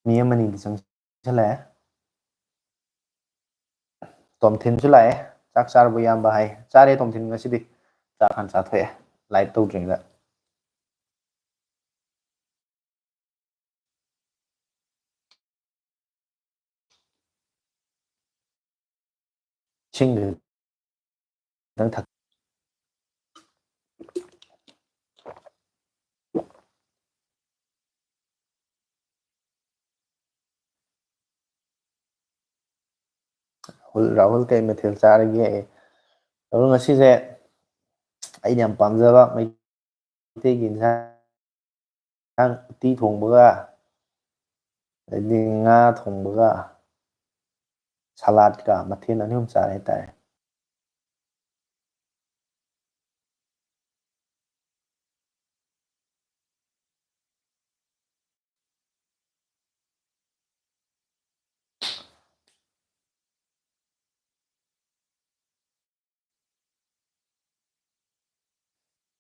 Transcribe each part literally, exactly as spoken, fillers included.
ꯃꯤ ꯑꯃꯅꯤꯗꯤ ꯆꯪꯁꯤꯜꯂꯛꯑꯦ꯫ ꯇꯣꯝꯊꯤꯟꯁꯨ ꯂꯥꯛꯑꯦ꯫ "ꯆꯥꯛ ꯆꯥꯔꯕꯣ ꯏꯌꯥꯝꯕ?" ꯍꯥꯏ꯫ "ꯆꯥꯔꯦ ꯇꯣꯝꯊꯤꯟ, ꯉꯁꯤꯗꯤ ꯆꯥꯛ ꯍꯥꯟꯅ ꯆꯥꯊꯣꯛꯑꯦ, live ꯇꯧꯗ꯭ꯔꯤꯉꯩꯗ"꯫ ꯏꯁꯤꯡ ꯈꯤꯇꯪ ꯊꯛ-, "ꯔꯥꯍꯨꯜ, ꯔꯥꯍꯨꯜ ꯀꯩ ꯃꯊꯦꯜ ꯆꯥꯔꯒꯦ?" ꯔꯥꯍꯨꯜ, ꯉꯁꯤꯁꯦ ꯑꯩꯅ ꯌꯥꯝ ꯄꯥꯝꯖꯕ ꯃꯩ-, ꯃꯩꯇꯩꯒꯤ ꯏꯟꯁꯥꯡ, ꯎꯇꯤ ꯊꯣꯡꯕꯒ, ꯑꯗꯩꯗꯤ ꯉꯥ ꯊꯣꯡꯕꯒ, ꯁꯂꯥꯠꯀ, ꯃꯊꯦꯜ ꯑꯅꯤ ꯑꯍꯨꯝ ꯆꯥꯔꯦ ꯍꯥꯏꯇꯥꯔꯦ꯫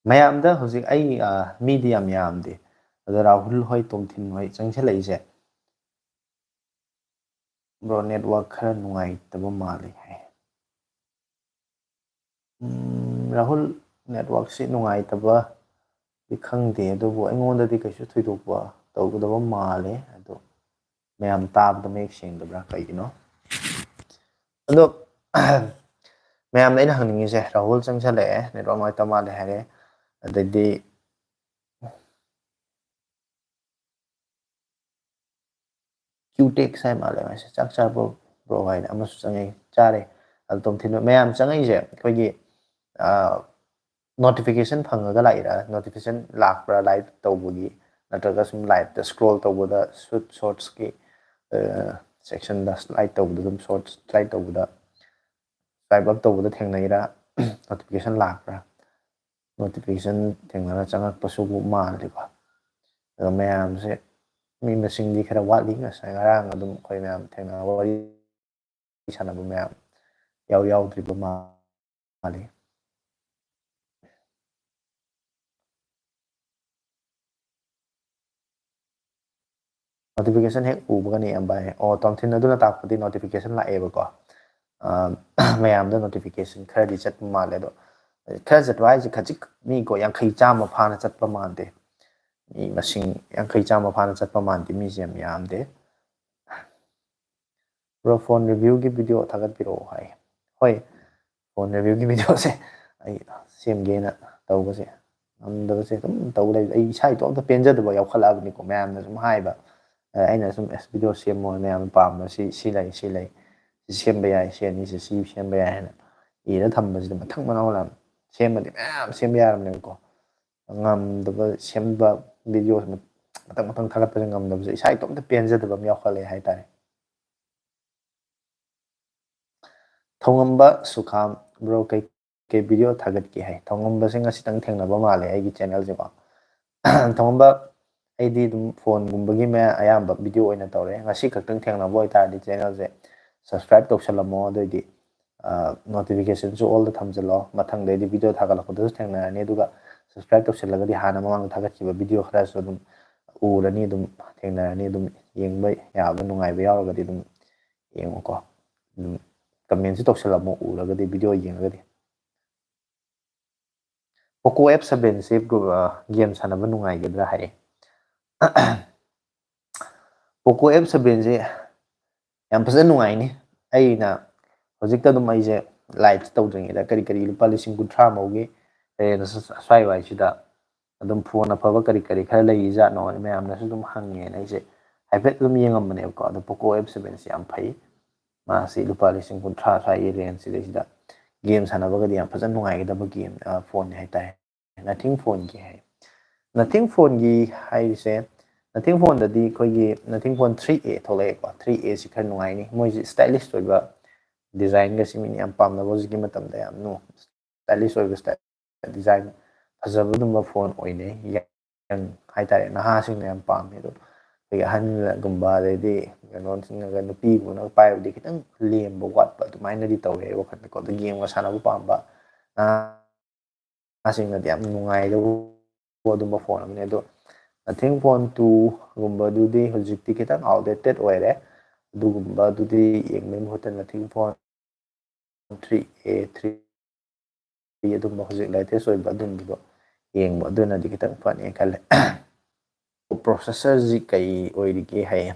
ꯃꯌꯥꯝꯗ ꯍꯧꯖꯤꯛ ꯑꯩ, ꯑ, ꯃꯤꯗꯤ ꯌꯥꯝ ꯌꯥꯝꯗꯦ꯫ ꯑꯗꯣ ꯔꯥꯍꯨꯜ ꯍꯣꯏ, ꯇꯣꯝꯊꯤꯟ ꯍꯣꯏ ꯆꯪꯁꯤꯜꯂꯛꯏꯁꯦ꯫ "Bro, network ꯈꯔ ꯅꯨꯡꯉꯥꯏꯇꯕ ꯃꯥꯜꯂꯤ" ꯍꯥꯏ꯫ ꯎꯝ, ꯔꯥꯍꯨꯜ, networkꯁꯤ ꯅꯨꯡꯉꯥꯏꯇꯕꯗꯤ ꯈꯪꯗꯦ, ꯑꯗꯨꯕꯨ ꯑꯩꯉꯣꯟꯗꯗꯤ ꯀꯩꯁꯨ ꯊꯣꯏꯗꯣꯛꯄ ꯇꯧꯒꯗꯕ ꯃꯥꯜꯂꯦ꯫ ꯑꯗꯣ ꯃꯌꯥꯝ ꯇꯥꯕꯗ ꯃꯌꯦꯛ ꯁꯦꯡꯗꯕ꯭ꯔꯥ ꯀꯩꯒꯤꯅꯣ? ꯑꯗꯣ ꯃꯌꯥꯝꯅ ꯑꯩꯅ ꯍꯪꯅꯤꯡꯉꯤꯁꯦ, ꯔꯥꯍꯨꯜ ꯆꯪꯁꯜꯂꯛꯑꯦ, network ꯅꯨꯡꯉꯥꯏꯇꯕ ꯃꯥꯜꯂꯦ ꯍꯥꯏꯔꯦ, ꯑꯗꯩꯗꯤ ꯀ꯭ꯌꯨꯇꯦꯛꯁ ꯍꯥꯏ ꯃꯥꯜꯂꯦ ꯃꯥꯁꯦ꯫ "ꯆꯥꯛ ꯆꯥꯔꯕꯣ ꯕ꯭ꯔꯣ?" ꯍꯥꯏꯅ ꯑꯃꯁꯨ ꯆꯪꯉꯛꯏ꯫ ꯆꯥꯔꯦ꯫ ꯑꯗꯣ ꯇꯣꯝꯊꯤꯟ ꯃꯌꯥꯝ ꯆꯪꯉꯛꯏꯁꯦ ꯑꯩꯈꯣꯏꯒꯤ, ꯑ, notification ꯐꯪꯉꯒ ꯂꯥꯛꯏꯔꯥ? Notification ꯂꯥꯛꯄ꯭ꯔꯥ live ꯇꯧꯕꯒꯤ? ꯅꯠꯇ꯭ꯔꯒ ꯁꯨꯝ liveꯇ scroll ꯇꯧꯕꯗ, ꯁꯨꯠ shortsꯀꯤ, ꯑ, sectionꯗ slide ꯇꯧꯕꯗ, ꯑꯗꯨꯝ shorts slide ꯇꯧꯕꯗ, swipe up ꯇꯧꯕꯗ ꯊꯦꯡꯅꯩꯔꯥ? Notification ꯂꯥꯛꯄ꯭ꯔꯥ? Notification ꯊꯦꯡꯅꯔ ꯆꯪꯉꯛꯄꯁꯨ ꯃꯥꯜꯂꯤꯀꯣ꯫ ꯑꯗꯣ ꯃꯌꯥꯝꯁꯦ, ꯃꯤ ꯃꯁꯤꯡꯗꯤ ꯈꯔ ꯋꯥꯠꯂꯤ꯫ ꯉꯁꯥꯏ ꯉꯔꯥꯡ ꯑꯗꯨꯝ ꯑꯩꯈꯣꯏ ꯃꯌꯥꯝ ꯊꯦꯡꯅꯕ, ꯋꯥꯔꯤ ꯁꯥꯟꯅꯕ ꯃꯌꯥꯝ ꯌꯥꯎ-, ꯌꯥꯎꯗ꯭ꯔꯤꯕ ꯃꯥꯜꯂꯤ꯫ Notification ꯍꯦꯛ ꯎꯕꯒꯅꯦ ꯌꯥꯝ ꯚꯥꯏ꯫ ꯑꯣ, ꯇꯣꯝꯊꯤꯟ, ꯑꯗꯨꯅ ꯇꯥꯛꯄꯗꯤ notification ꯂꯥꯛꯑꯦꯕꯀꯣ꯫ ꯑ, ꯃꯌꯥꯝꯗ notification ꯈꯔꯗꯤ ꯆꯠꯄ ꯃꯥꯜꯂꯦ꯫ ꯑꯗꯣ ꯈꯔ ꯆꯠꯄ ꯍꯥꯏꯁꯦ ꯈꯖꯤꯛ, ꯃꯤꯀꯣ ꯌꯥꯡꯈꯩ ꯆꯥꯝꯃ ꯐꯥꯅ ꯆꯠꯄ ꯃꯥꯟꯗꯦ꯫ ꯃꯤ ꯃꯁꯤꯡ ꯌꯥꯡꯈꯩ ꯆꯥꯝꯃ ꯐꯥꯅ ꯆꯠꯄ ꯃꯥꯟꯗꯦ, ꯃꯤꯁꯦ ꯌꯥꯝ ꯌꯥꯝꯗꯦ꯫ Bro, phone review ꯒꯤ video ꯊꯥꯒꯠꯄꯤꯔꯛꯑꯣ ꯍꯥꯏ꯫ ꯍꯣꯏ, phone review ꯒꯤ video ꯁꯦ ꯑꯩ ꯁꯦꯝꯒꯦꯅ ꯇꯧꯕꯁꯦ, ꯉꯝꯗꯕꯁꯦ ꯑꯗꯨꯝ ꯇꯧ ꯂꯩ꯫ ꯑꯩ ꯏꯁꯥ ꯏꯇꯣꯝꯇ ꯄꯦꯟꯖꯗꯕ ꯌꯥꯎꯈꯠꯂꯛꯑꯕꯅꯤꯀꯣ, ꯃꯌꯥꯝꯅ ꯁꯨꯝ ꯍꯥꯏꯕ꯫ ꯑ, ꯑꯩꯅ ꯁꯨꯝ, "ꯑꯁ, video ꯁꯦꯝꯃꯣ, ꯃꯌꯥꯝꯅ ꯄꯥꯝꯕ ꯁꯤ, ꯁꯤ ꯂꯩ, ꯁꯤ ꯂꯩ, ꯁꯤ ꯁꯦꯝꯕ ꯌꯥꯏ, ꯁꯤ ꯑꯅꯤꯁꯦ ꯁꯤ ꯁꯦꯝꯕ ꯌꯥꯏ" ꯍꯥꯏꯅ ꯏꯔ ꯊꯝꯕꯁꯤꯗ ꯃꯊꯪ ꯃꯅꯥꯎ ꯃꯌꯥꯝ ꯁꯦꯝꯕꯗꯤ ꯃꯌꯥꯝ ꯁꯦꯝꯕ ꯌꯥꯔꯕꯅꯦꯕꯀꯣ꯫ ꯉꯝꯗꯕ, ꯁꯦꯝꯕ video ꯃꯊꯪ ꯃꯊꯪ ꯊꯥꯒꯠꯄꯁꯦ ꯉꯝꯗꯕꯁꯦ ꯏꯁꯥ ꯏꯇꯣꯝꯇ ꯄꯦꯟꯖꯗꯕ ꯑꯃ ꯌꯥꯎꯈꯠꯂꯛꯑꯦ ꯍꯥꯏꯇꯥꯔꯦ꯫ ꯊꯧꯉꯝꯕ ꯁꯨꯈꯥꯝ, "Bro, ꯀꯩ ꯀꯩ video ꯊꯥꯒꯠꯀꯦ?" ꯍꯥꯏ꯫ ꯊꯧꯉꯝꯕꯁꯦ ꯉꯁꯤꯇꯪ ꯊꯦꯡꯅꯕ ꯃꯥꯜꯂꯦ ꯑꯩꯒꯤ channel ꯁꯦꯀꯣ꯫ ꯊꯧꯉꯝꯕ, ꯑꯩꯗꯤ ꯑꯗꯨꯝ phone ꯒꯨꯝꯕꯒꯤ ꯃꯌꯥ-, ꯑꯌꯥꯝꯕ video ꯑꯣꯏꯅ ꯇꯧꯔꯦ꯫ ꯉꯁꯤ ꯈꯛꯇꯪ ꯊꯦꯡꯅꯕ ꯑꯣꯏꯇꯥꯔꯗꯤ channel ꯁꯦ subscribe ꯇꯧꯁꯜꯂꯝꯃꯣ, ꯑꯗꯨꯑꯣꯏꯗꯤ, ꯑ, notification ꯁꯨ all ꯗ ꯊꯝꯖꯜꯂꯣ꯫ ꯃꯊꯪꯗꯩꯗꯤ video ꯊꯥꯒꯠꯂꯛꯄꯗꯁꯨ ꯊꯦꯡꯅꯔꯅꯤ꯫ ꯑꯗꯨꯒ subscribe ꯇꯧꯁꯜꯂꯒꯗꯤ ꯍꯥꯟꯅ ꯃꯃꯥꯡꯗ ꯊꯥꯒꯠꯈꯤꯕ video ꯈꯔꯁꯨ ꯑꯗꯨꯝ ꯎꯔꯅꯤ, ꯑꯗꯨꯝ ꯊꯦꯡꯅꯔꯅꯤ꯫ ꯑꯗꯨꯝ ꯌꯦꯡꯕ ꯌꯥꯕ, ꯅꯨꯡꯉꯥꯏꯕ ꯌꯥꯎꯔꯒꯗꯤ ꯑꯗꯨꯝ ꯌꯦꯡꯉꯨꯀꯣ꯫ ꯑꯗꯨꯝ comment ꯁꯨ ꯇꯧꯁꯜꯂꯝꯃꯣ, ꯎꯔꯒꯗꯤ, video ꯌꯦꯡꯉꯒꯗꯤ꯫ Poco F seven ꯁꯦ, ꯑ, game ꯁꯥꯟꯅꯕ ꯅꯨꯡꯉꯥꯏꯒꯗ꯭ꯔꯥ ꯍꯥꯏꯌꯦ꯫ Poco F seven ꯁꯦ ꯌꯥꯝ ꯐꯖꯅ ꯅꯨꯡꯉꯥꯏꯅꯤ꯫ ꯑꯩꯅ ꯍꯧꯖꯤꯛꯇ ꯑꯗꯨꯝ ꯑꯩꯁꯦ live ꯇꯧꯗ꯭ꯔꯤꯉꯩꯗ ꯀꯔꯤ ꯀꯔꯤ ꯂꯨꯄꯥ ꯂꯤꯁꯤꯡ ꯀꯨꯟꯊ꯭ꯔꯥ ꯃꯧꯒꯤ range ꯁ꯭ꯋꯥꯏ ꯋꯥꯏꯁꯤꯗ ꯑꯗꯨꯝ phone ꯑꯐꯕ ꯀꯔꯤ ꯀꯔꯤ ꯈꯔ ꯂꯩꯔꯤꯖꯥꯠꯅꯣ ꯍꯥꯏꯅ ꯃꯌꯥꯝꯅꯁꯨ ꯑꯗꯨꯝ ꯍꯪꯉꯦꯅ ꯑꯩꯁꯦ ꯍꯥꯏꯐꯦꯠ ꯑꯗꯨꯝ ꯌꯦꯡꯉꯝꯕꯅꯦꯕꯀꯣ꯫ ꯑꯗꯣ Poco F seven ꯁꯦ ꯌꯥꯝ ꯐꯩ꯫ ꯃꯥꯁꯤ ꯂꯨꯄꯥ ꯂꯤꯁꯤꯡ ꯀꯨꯟꯊ꯭ꯔꯥ ꯁ꯭ꯋꯥꯏꯒꯤ range ꯁꯤꯗꯩꯁꯤꯗ game ꯁꯥꯟꯅꯕꯒꯗꯤ ꯌꯥꯝ ꯐꯖꯅ ꯅꯨꯡꯉꯥꯏꯒꯗꯕ game, ꯑ, phone ꯅꯤ ꯍꯥꯏꯇꯥꯔꯦ꯫ Nothing phone ꯒꯤ ꯍꯥꯏ꯫ Nothing phone ꯒꯤ ꯍꯥꯏꯔꯤꯁꯦ, Nothing phone ꯗꯗꯤ ꯑꯩꯈꯣꯏꯒꯤ Nothing phone three A ꯊꯣꯛꯂꯛꯑꯦꯀꯣ꯫ Three A ꯁꯤ ꯈꯔ ꯅꯨꯡꯉꯥꯏꯅꯤ꯫ ꯃꯣꯏꯁꯤ stylish ꯑꯣꯏꯕ design ꯒꯁꯤ ꯃꯤꯅ ꯌꯥꯝ ꯄꯥꯝꯅꯕ ꯍꯧꯖꯤꯛꯀꯤ ꯃꯇꯝꯗ ꯌꯥꯝ ꯅꯨ-, stylish ꯑꯣꯏꯕ style, design ꯐꯖꯕ ꯑꯗꯨꯝꯕ phone ꯑꯣꯏꯅꯩ꯫ Young ꯍꯥꯏꯇꯥꯔꯦ, ꯅꯍꯥꯁꯤꯡꯅ ꯌꯥꯝ ꯄꯥꯝꯃꯦ꯫ ꯑꯗꯣ ꯑꯩꯈꯣꯏꯒꯤ ꯑꯍꯟꯒꯨꯝꯕ, ꯑꯗꯩꯗꯤ ꯀꯩꯅꯣꯁꯤꯡꯅꯒ, ꯅꯨꯄꯤꯒꯨꯝꯕꯅ ꯄꯥꯏꯕꯗꯤ ꯈꯤꯇꯪ ꯂꯦꯝꯕ ꯋꯥꯠꯄ ꯑꯗꯨꯃꯥꯏꯅꯗꯤ ꯇꯧꯋꯦ ꯑꯩ ꯋꯥꯈꯜꯗꯀꯣ꯫ ꯑꯗꯣ game ꯒ ꯁꯥꯟꯅꯕ ꯄꯥꯝꯕ ꯅꯍꯥꯁꯤꯡꯅꯗꯤ ꯌꯥꯝ ꯅꯨꯡꯉꯥꯏꯗꯧꯕ ꯑꯗꯨꯝꯕ phone ꯑꯃꯅꯤ꯫ ꯑꯗꯣ Nothing Phone two ꯒꯨꯝꯕꯗꯨꯗꯤ ꯍꯧꯖꯤꯛꯇꯤ ꯈꯤꯇꯪ outdated ꯑꯣꯏꯔꯦ꯫ ꯑꯗꯨꯒꯨꯝꯕꯗꯨꯗꯤ ꯌꯦꯡꯕꯩ ꯃꯍꯨꯠꯇ Nothing Phone three A, three A ꯑꯗꯨꯝꯕ ꯍꯧꯖꯤꯛ latest ꯑꯣꯏꯕ ꯑꯗꯨꯝꯕꯗꯣ ꯌꯦꯡꯕ ꯑꯗꯨꯅꯗꯤ ꯈꯤꯇꯪ ꯐꯅꯤ ꯈꯜꯂꯦ꯫ Processor ꯁꯤ ꯀꯩ ꯑꯣꯏꯔꯤꯒꯦ ꯍꯥꯏꯌꯦ꯫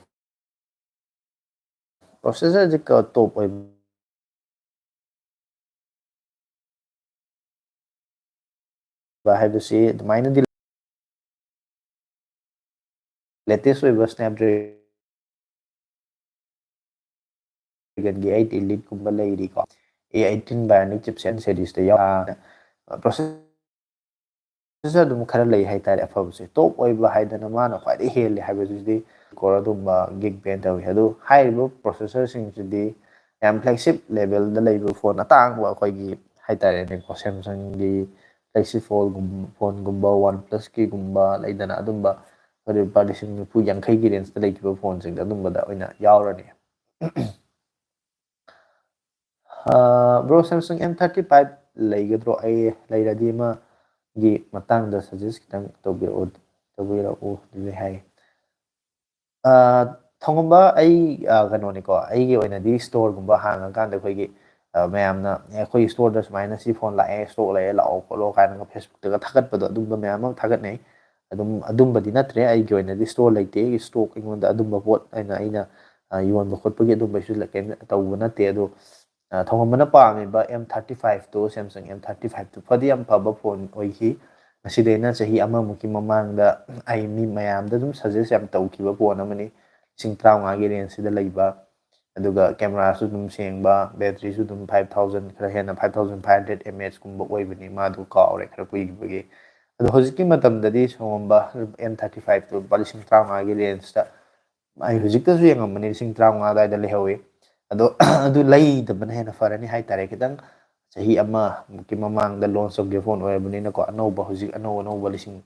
Processor ꯁꯤ top ꯑꯣꯏꯕ ꯍꯥꯏꯕꯁꯤ ꯑꯗꯨꯃꯥꯏꯅꯗꯤ latest ꯑꯣꯏꯕ Snapdragon ꯒꯤ eight Elite ꯀꯨꯝꯕ ꯂꯩꯔꯤꯀꯣ꯫ A eighteen Bionic chipset series ꯇ ꯌꯥꯎ-, processor ꯑꯗꯨꯝ ꯈꯔ ꯂꯩ ꯍꯥꯏꯇꯥꯔꯦ ꯑꯐꯕꯁꯦ꯫ Top ꯑꯣꯏꯕ ꯍꯥꯏꯗꯅ ꯃꯥꯅ ꯈ꯭ꯋꯥꯏꯗꯒꯤ ꯍꯦꯜꯂꯦ ꯍꯥꯏꯕꯗꯨꯗꯤ core ꯑꯗꯨꯝꯕ Geekbench ꯇꯧꯏ꯫ ꯑꯗꯨ ꯍꯥꯏꯔꯤꯕ processor ꯁꯤꯡꯁꯤꯗꯤ ꯌꯥꯝ flagship level ꯗ ꯂꯩꯕ phone ꯑꯇꯥꯡꯕ ꯑꯩꯈꯣꯏꯒꯤ ꯍꯥꯏꯇꯥꯔꯦꯅꯦꯀꯣ, Samsung ꯒꯤ flagship phone ꯒꯨꯝ-, phone ꯒꯨꯝꯕ, OnePlus ꯀꯤꯒꯨꯝꯕ ꯂꯩꯗꯅ, ꯑꯗꯨꯝꯕ ꯂꯨꯄꯥ ꯂꯤꯁꯤꯡ ꯅꯤꯐꯨ ꯌꯥꯡꯈꯩꯒꯤ range ꯇ ꯂꯩꯈꯤꯕ phone ꯁꯤꯡꯗ ꯑꯗꯨꯝꯕꯗ ꯑꯣꯏꯅ ꯌꯥꯎꯔꯅꯤ꯫ ꯑꯥ, bro, Samsung M thirty five ꯂꯩꯒꯗ꯭ꯔꯣ? ꯑꯩ ꯂꯩꯔꯗꯤ ꯑꯃꯒꯤ ꯃꯇꯥꯡꯗ suggest ꯈꯤꯇꯪ ꯇꯧꯕꯤꯔꯛꯑꯣ, ꯇꯧꯕꯤꯔꯛꯎ ꯑꯗꯨꯗꯤ ꯍꯥꯏ꯫ ꯑꯥ, ꯊꯣꯡꯉꯝꯕ ꯑꯩ, ꯑꯥ, ꯀꯩꯅꯣꯅꯤꯀꯣ, ꯑꯩꯒꯤ ꯑꯣꯏꯅꯗꯤ store ꯒꯨꯝꯕ ꯍꯥꯡꯉꯀꯥꯟꯗ ꯑꯩꯈꯣꯏꯒꯤ, ꯑꯥ, ꯃꯌꯥꯝꯅ, "ꯑꯦ, ꯑꯩꯈꯣꯏꯒꯤ store ꯗ ꯁꯨꯃꯥꯏꯅ ꯁꯤ phone ꯂꯥꯛꯑꯦ, stock ꯂꯩꯑꯦ, ꯂꯥꯛꯑꯣ ꯈꯣꯠꯂꯣ" ꯀꯥꯏꯅꯒ Facebook ꯇꯒ ꯊꯥꯒꯠꯄꯗꯣ, ꯑꯗꯨꯝꯕ ꯃꯌꯥꯝ ꯑꯃ ꯊꯥꯒꯠꯅꯩ꯫ ꯑꯗꯨꯝ ꯑꯗꯨꯝꯕꯗꯤ ꯅꯠꯇ꯭ꯔꯦ, ꯑꯩꯒꯤ ꯑꯣꯏꯅꯗꯤ store ꯂꯩꯇꯦ꯫ ꯑꯩꯒꯤ stock ꯑꯩꯉꯣꯟꯗ ꯑꯗꯨꯝꯕ ꯄꯣꯠ ꯑꯩꯅ, ꯑꯩꯅ, ꯑꯥ, ꯌꯣꯟꯕ ꯈꯣꯠꯄꯒꯤ ꯑꯗꯨꯝꯕꯩꯁꯨ ꯀꯩꯝ ꯇꯧꯕ ꯅꯠꯇꯦ꯫ ꯑꯗꯣ, ꯑꯥ, ꯊꯣꯡꯉꯝꯕꯅ ꯄꯥꯝꯃꯤꯕ M thirty five ꯇꯣ, Samsung M thirty five ꯇꯣ ꯐꯗꯤ ꯌꯥꯝ ꯐꯕ phone ꯑꯣꯏꯈꯤ꯫ ꯉꯁꯤꯗꯩꯅ ꯆꯍꯤ ꯑꯃꯃꯨꯛꯀꯤ ꯃꯃꯥꯡꯗ ꯑꯩ ꯃꯤ ꯃꯌꯥꯝꯗ ꯑꯗꯨꯝ suggest ꯌꯥꯝ ꯇꯧꯈꯤꯕ phone ꯑꯃꯅꯤ꯫ ꯂꯤꯁꯤꯡ ꯇꯔꯥꯃꯉꯥꯒꯤ range ꯁꯤꯗ ꯂꯩꯕ, ꯑꯗꯨꯒ camera ꯁꯨ ꯑꯗꯨꯝ ꯁꯦꯡꯕ, battery ꯁꯨ ꯑꯗꯨꯝ five thousand, ꯈꯔ ꯍꯦꯟꯅ five thousand five hundred mAh ꯀꯨꯝꯕ ꯑꯣꯏꯕꯅꯤ, ꯃꯥꯗꯨ ꯀꯥꯎꯔꯦ ꯈꯔ ꯀꯨꯏꯈꯤꯕꯒꯤ꯫ ꯑꯗꯣ ꯍꯧꯖꯤꯛꯀꯤ ꯃꯇꯝꯗꯗꯤ ꯁꯣꯝꯕ M thirty five ꯇꯨ ꯂꯨꯄꯥ ꯂꯤꯁꯤꯡ ꯇꯔꯥꯃꯉꯥꯒꯤ range ꯇ ꯑꯩ ꯍꯧꯖꯤꯛꯇꯁꯨ ꯌꯦꯡꯉꯝꯕꯅꯤ, ꯂꯤꯁꯤꯡ ꯇꯔꯥꯃꯉꯥ ꯑꯗꯨꯋꯥꯏꯗ ꯂꯩꯍꯧꯋꯤ꯫ ꯑꯗꯣ ꯑꯗꯨ ꯂꯩꯗꯕꯅ ꯍꯦꯟꯅ ꯐꯔꯅꯤ ꯍꯥꯏꯇꯥꯔꯦ꯫ ꯈꯤꯇꯪ ꯆꯍꯤ ꯑꯃꯃꯨꯛꯀꯤ ꯃꯃꯥꯡꯗ launch ꯇꯧꯈꯤꯕ phone ꯑꯣꯏꯔꯕꯅꯤꯅꯀꯣ, ꯑꯅꯧꯕ ꯍꯧꯖꯤꯛ ꯑꯅꯧ ꯑꯅꯧꯕ ꯂꯤꯁꯤꯡ,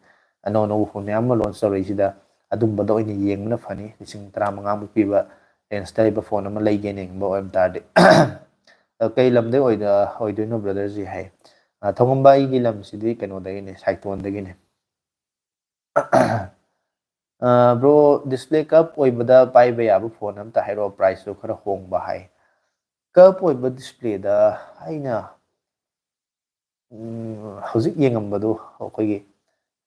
ꯑꯅꯧ ꯑꯅꯧꯕ phone ꯃꯌꯥꯝ ꯑꯃ launch ꯇꯧꯔꯛꯏꯁꯤꯗ ꯑꯗꯨꯝꯕꯗ ꯑꯣꯏꯅ ꯌꯦꯡꯕꯅ ꯐꯅꯤ꯫ ꯂꯤꯁꯤꯡ ꯇꯔꯥꯃꯉꯥꯃꯨꯛ ꯄꯤꯕ range ꯇ ꯂꯩꯕ phone ꯑꯃ ꯂꯩꯒꯦꯅ ꯌꯦꯡꯕ ꯑꯣꯏꯕ ꯇꯥꯔꯗꯤ꯫ ꯑ, ꯀꯩ ꯂꯝꯗꯩ ꯑꯣꯏꯗ-, ꯑꯣꯏꯗꯣꯏꯅꯣ brother ꯁꯤ ꯍꯥꯏ? ꯑ, ꯊꯣꯡꯉꯝꯕ ꯑꯩꯒꯤ ꯂꯝꯁꯤꯗꯤ ꯀꯩꯅꯣꯗꯒꯤꯅꯦ, ꯁꯥꯏꯇꯣꯟꯗꯒꯤꯅꯦ꯫ ꯕ꯭ꯔꯣ, ꯗꯤꯁꯄ꯭ꯂꯦ ꯀꯞ ꯑꯣꯏꯕꯗ ꯄꯥꯏꯕ ꯌꯥꯕ ꯐꯣꯟ ꯑꯝꯇ ꯍꯥꯏꯔꯛꯑꯣ, ꯄ꯭ꯔꯥꯏꯁꯇꯣ ꯈꯔ ꯍꯣꯡꯕ ꯍꯥꯏ꯫ ꯀꯞ ꯑꯣꯏꯕ ꯗꯤꯁꯄ꯭ꯂꯦꯗ ꯑꯩꯅ ꯎꯝ, ꯍꯧꯖꯤꯛ ꯌꯦꯡꯉꯝꯕꯗꯨ ꯑꯩꯈꯣꯏꯒꯤ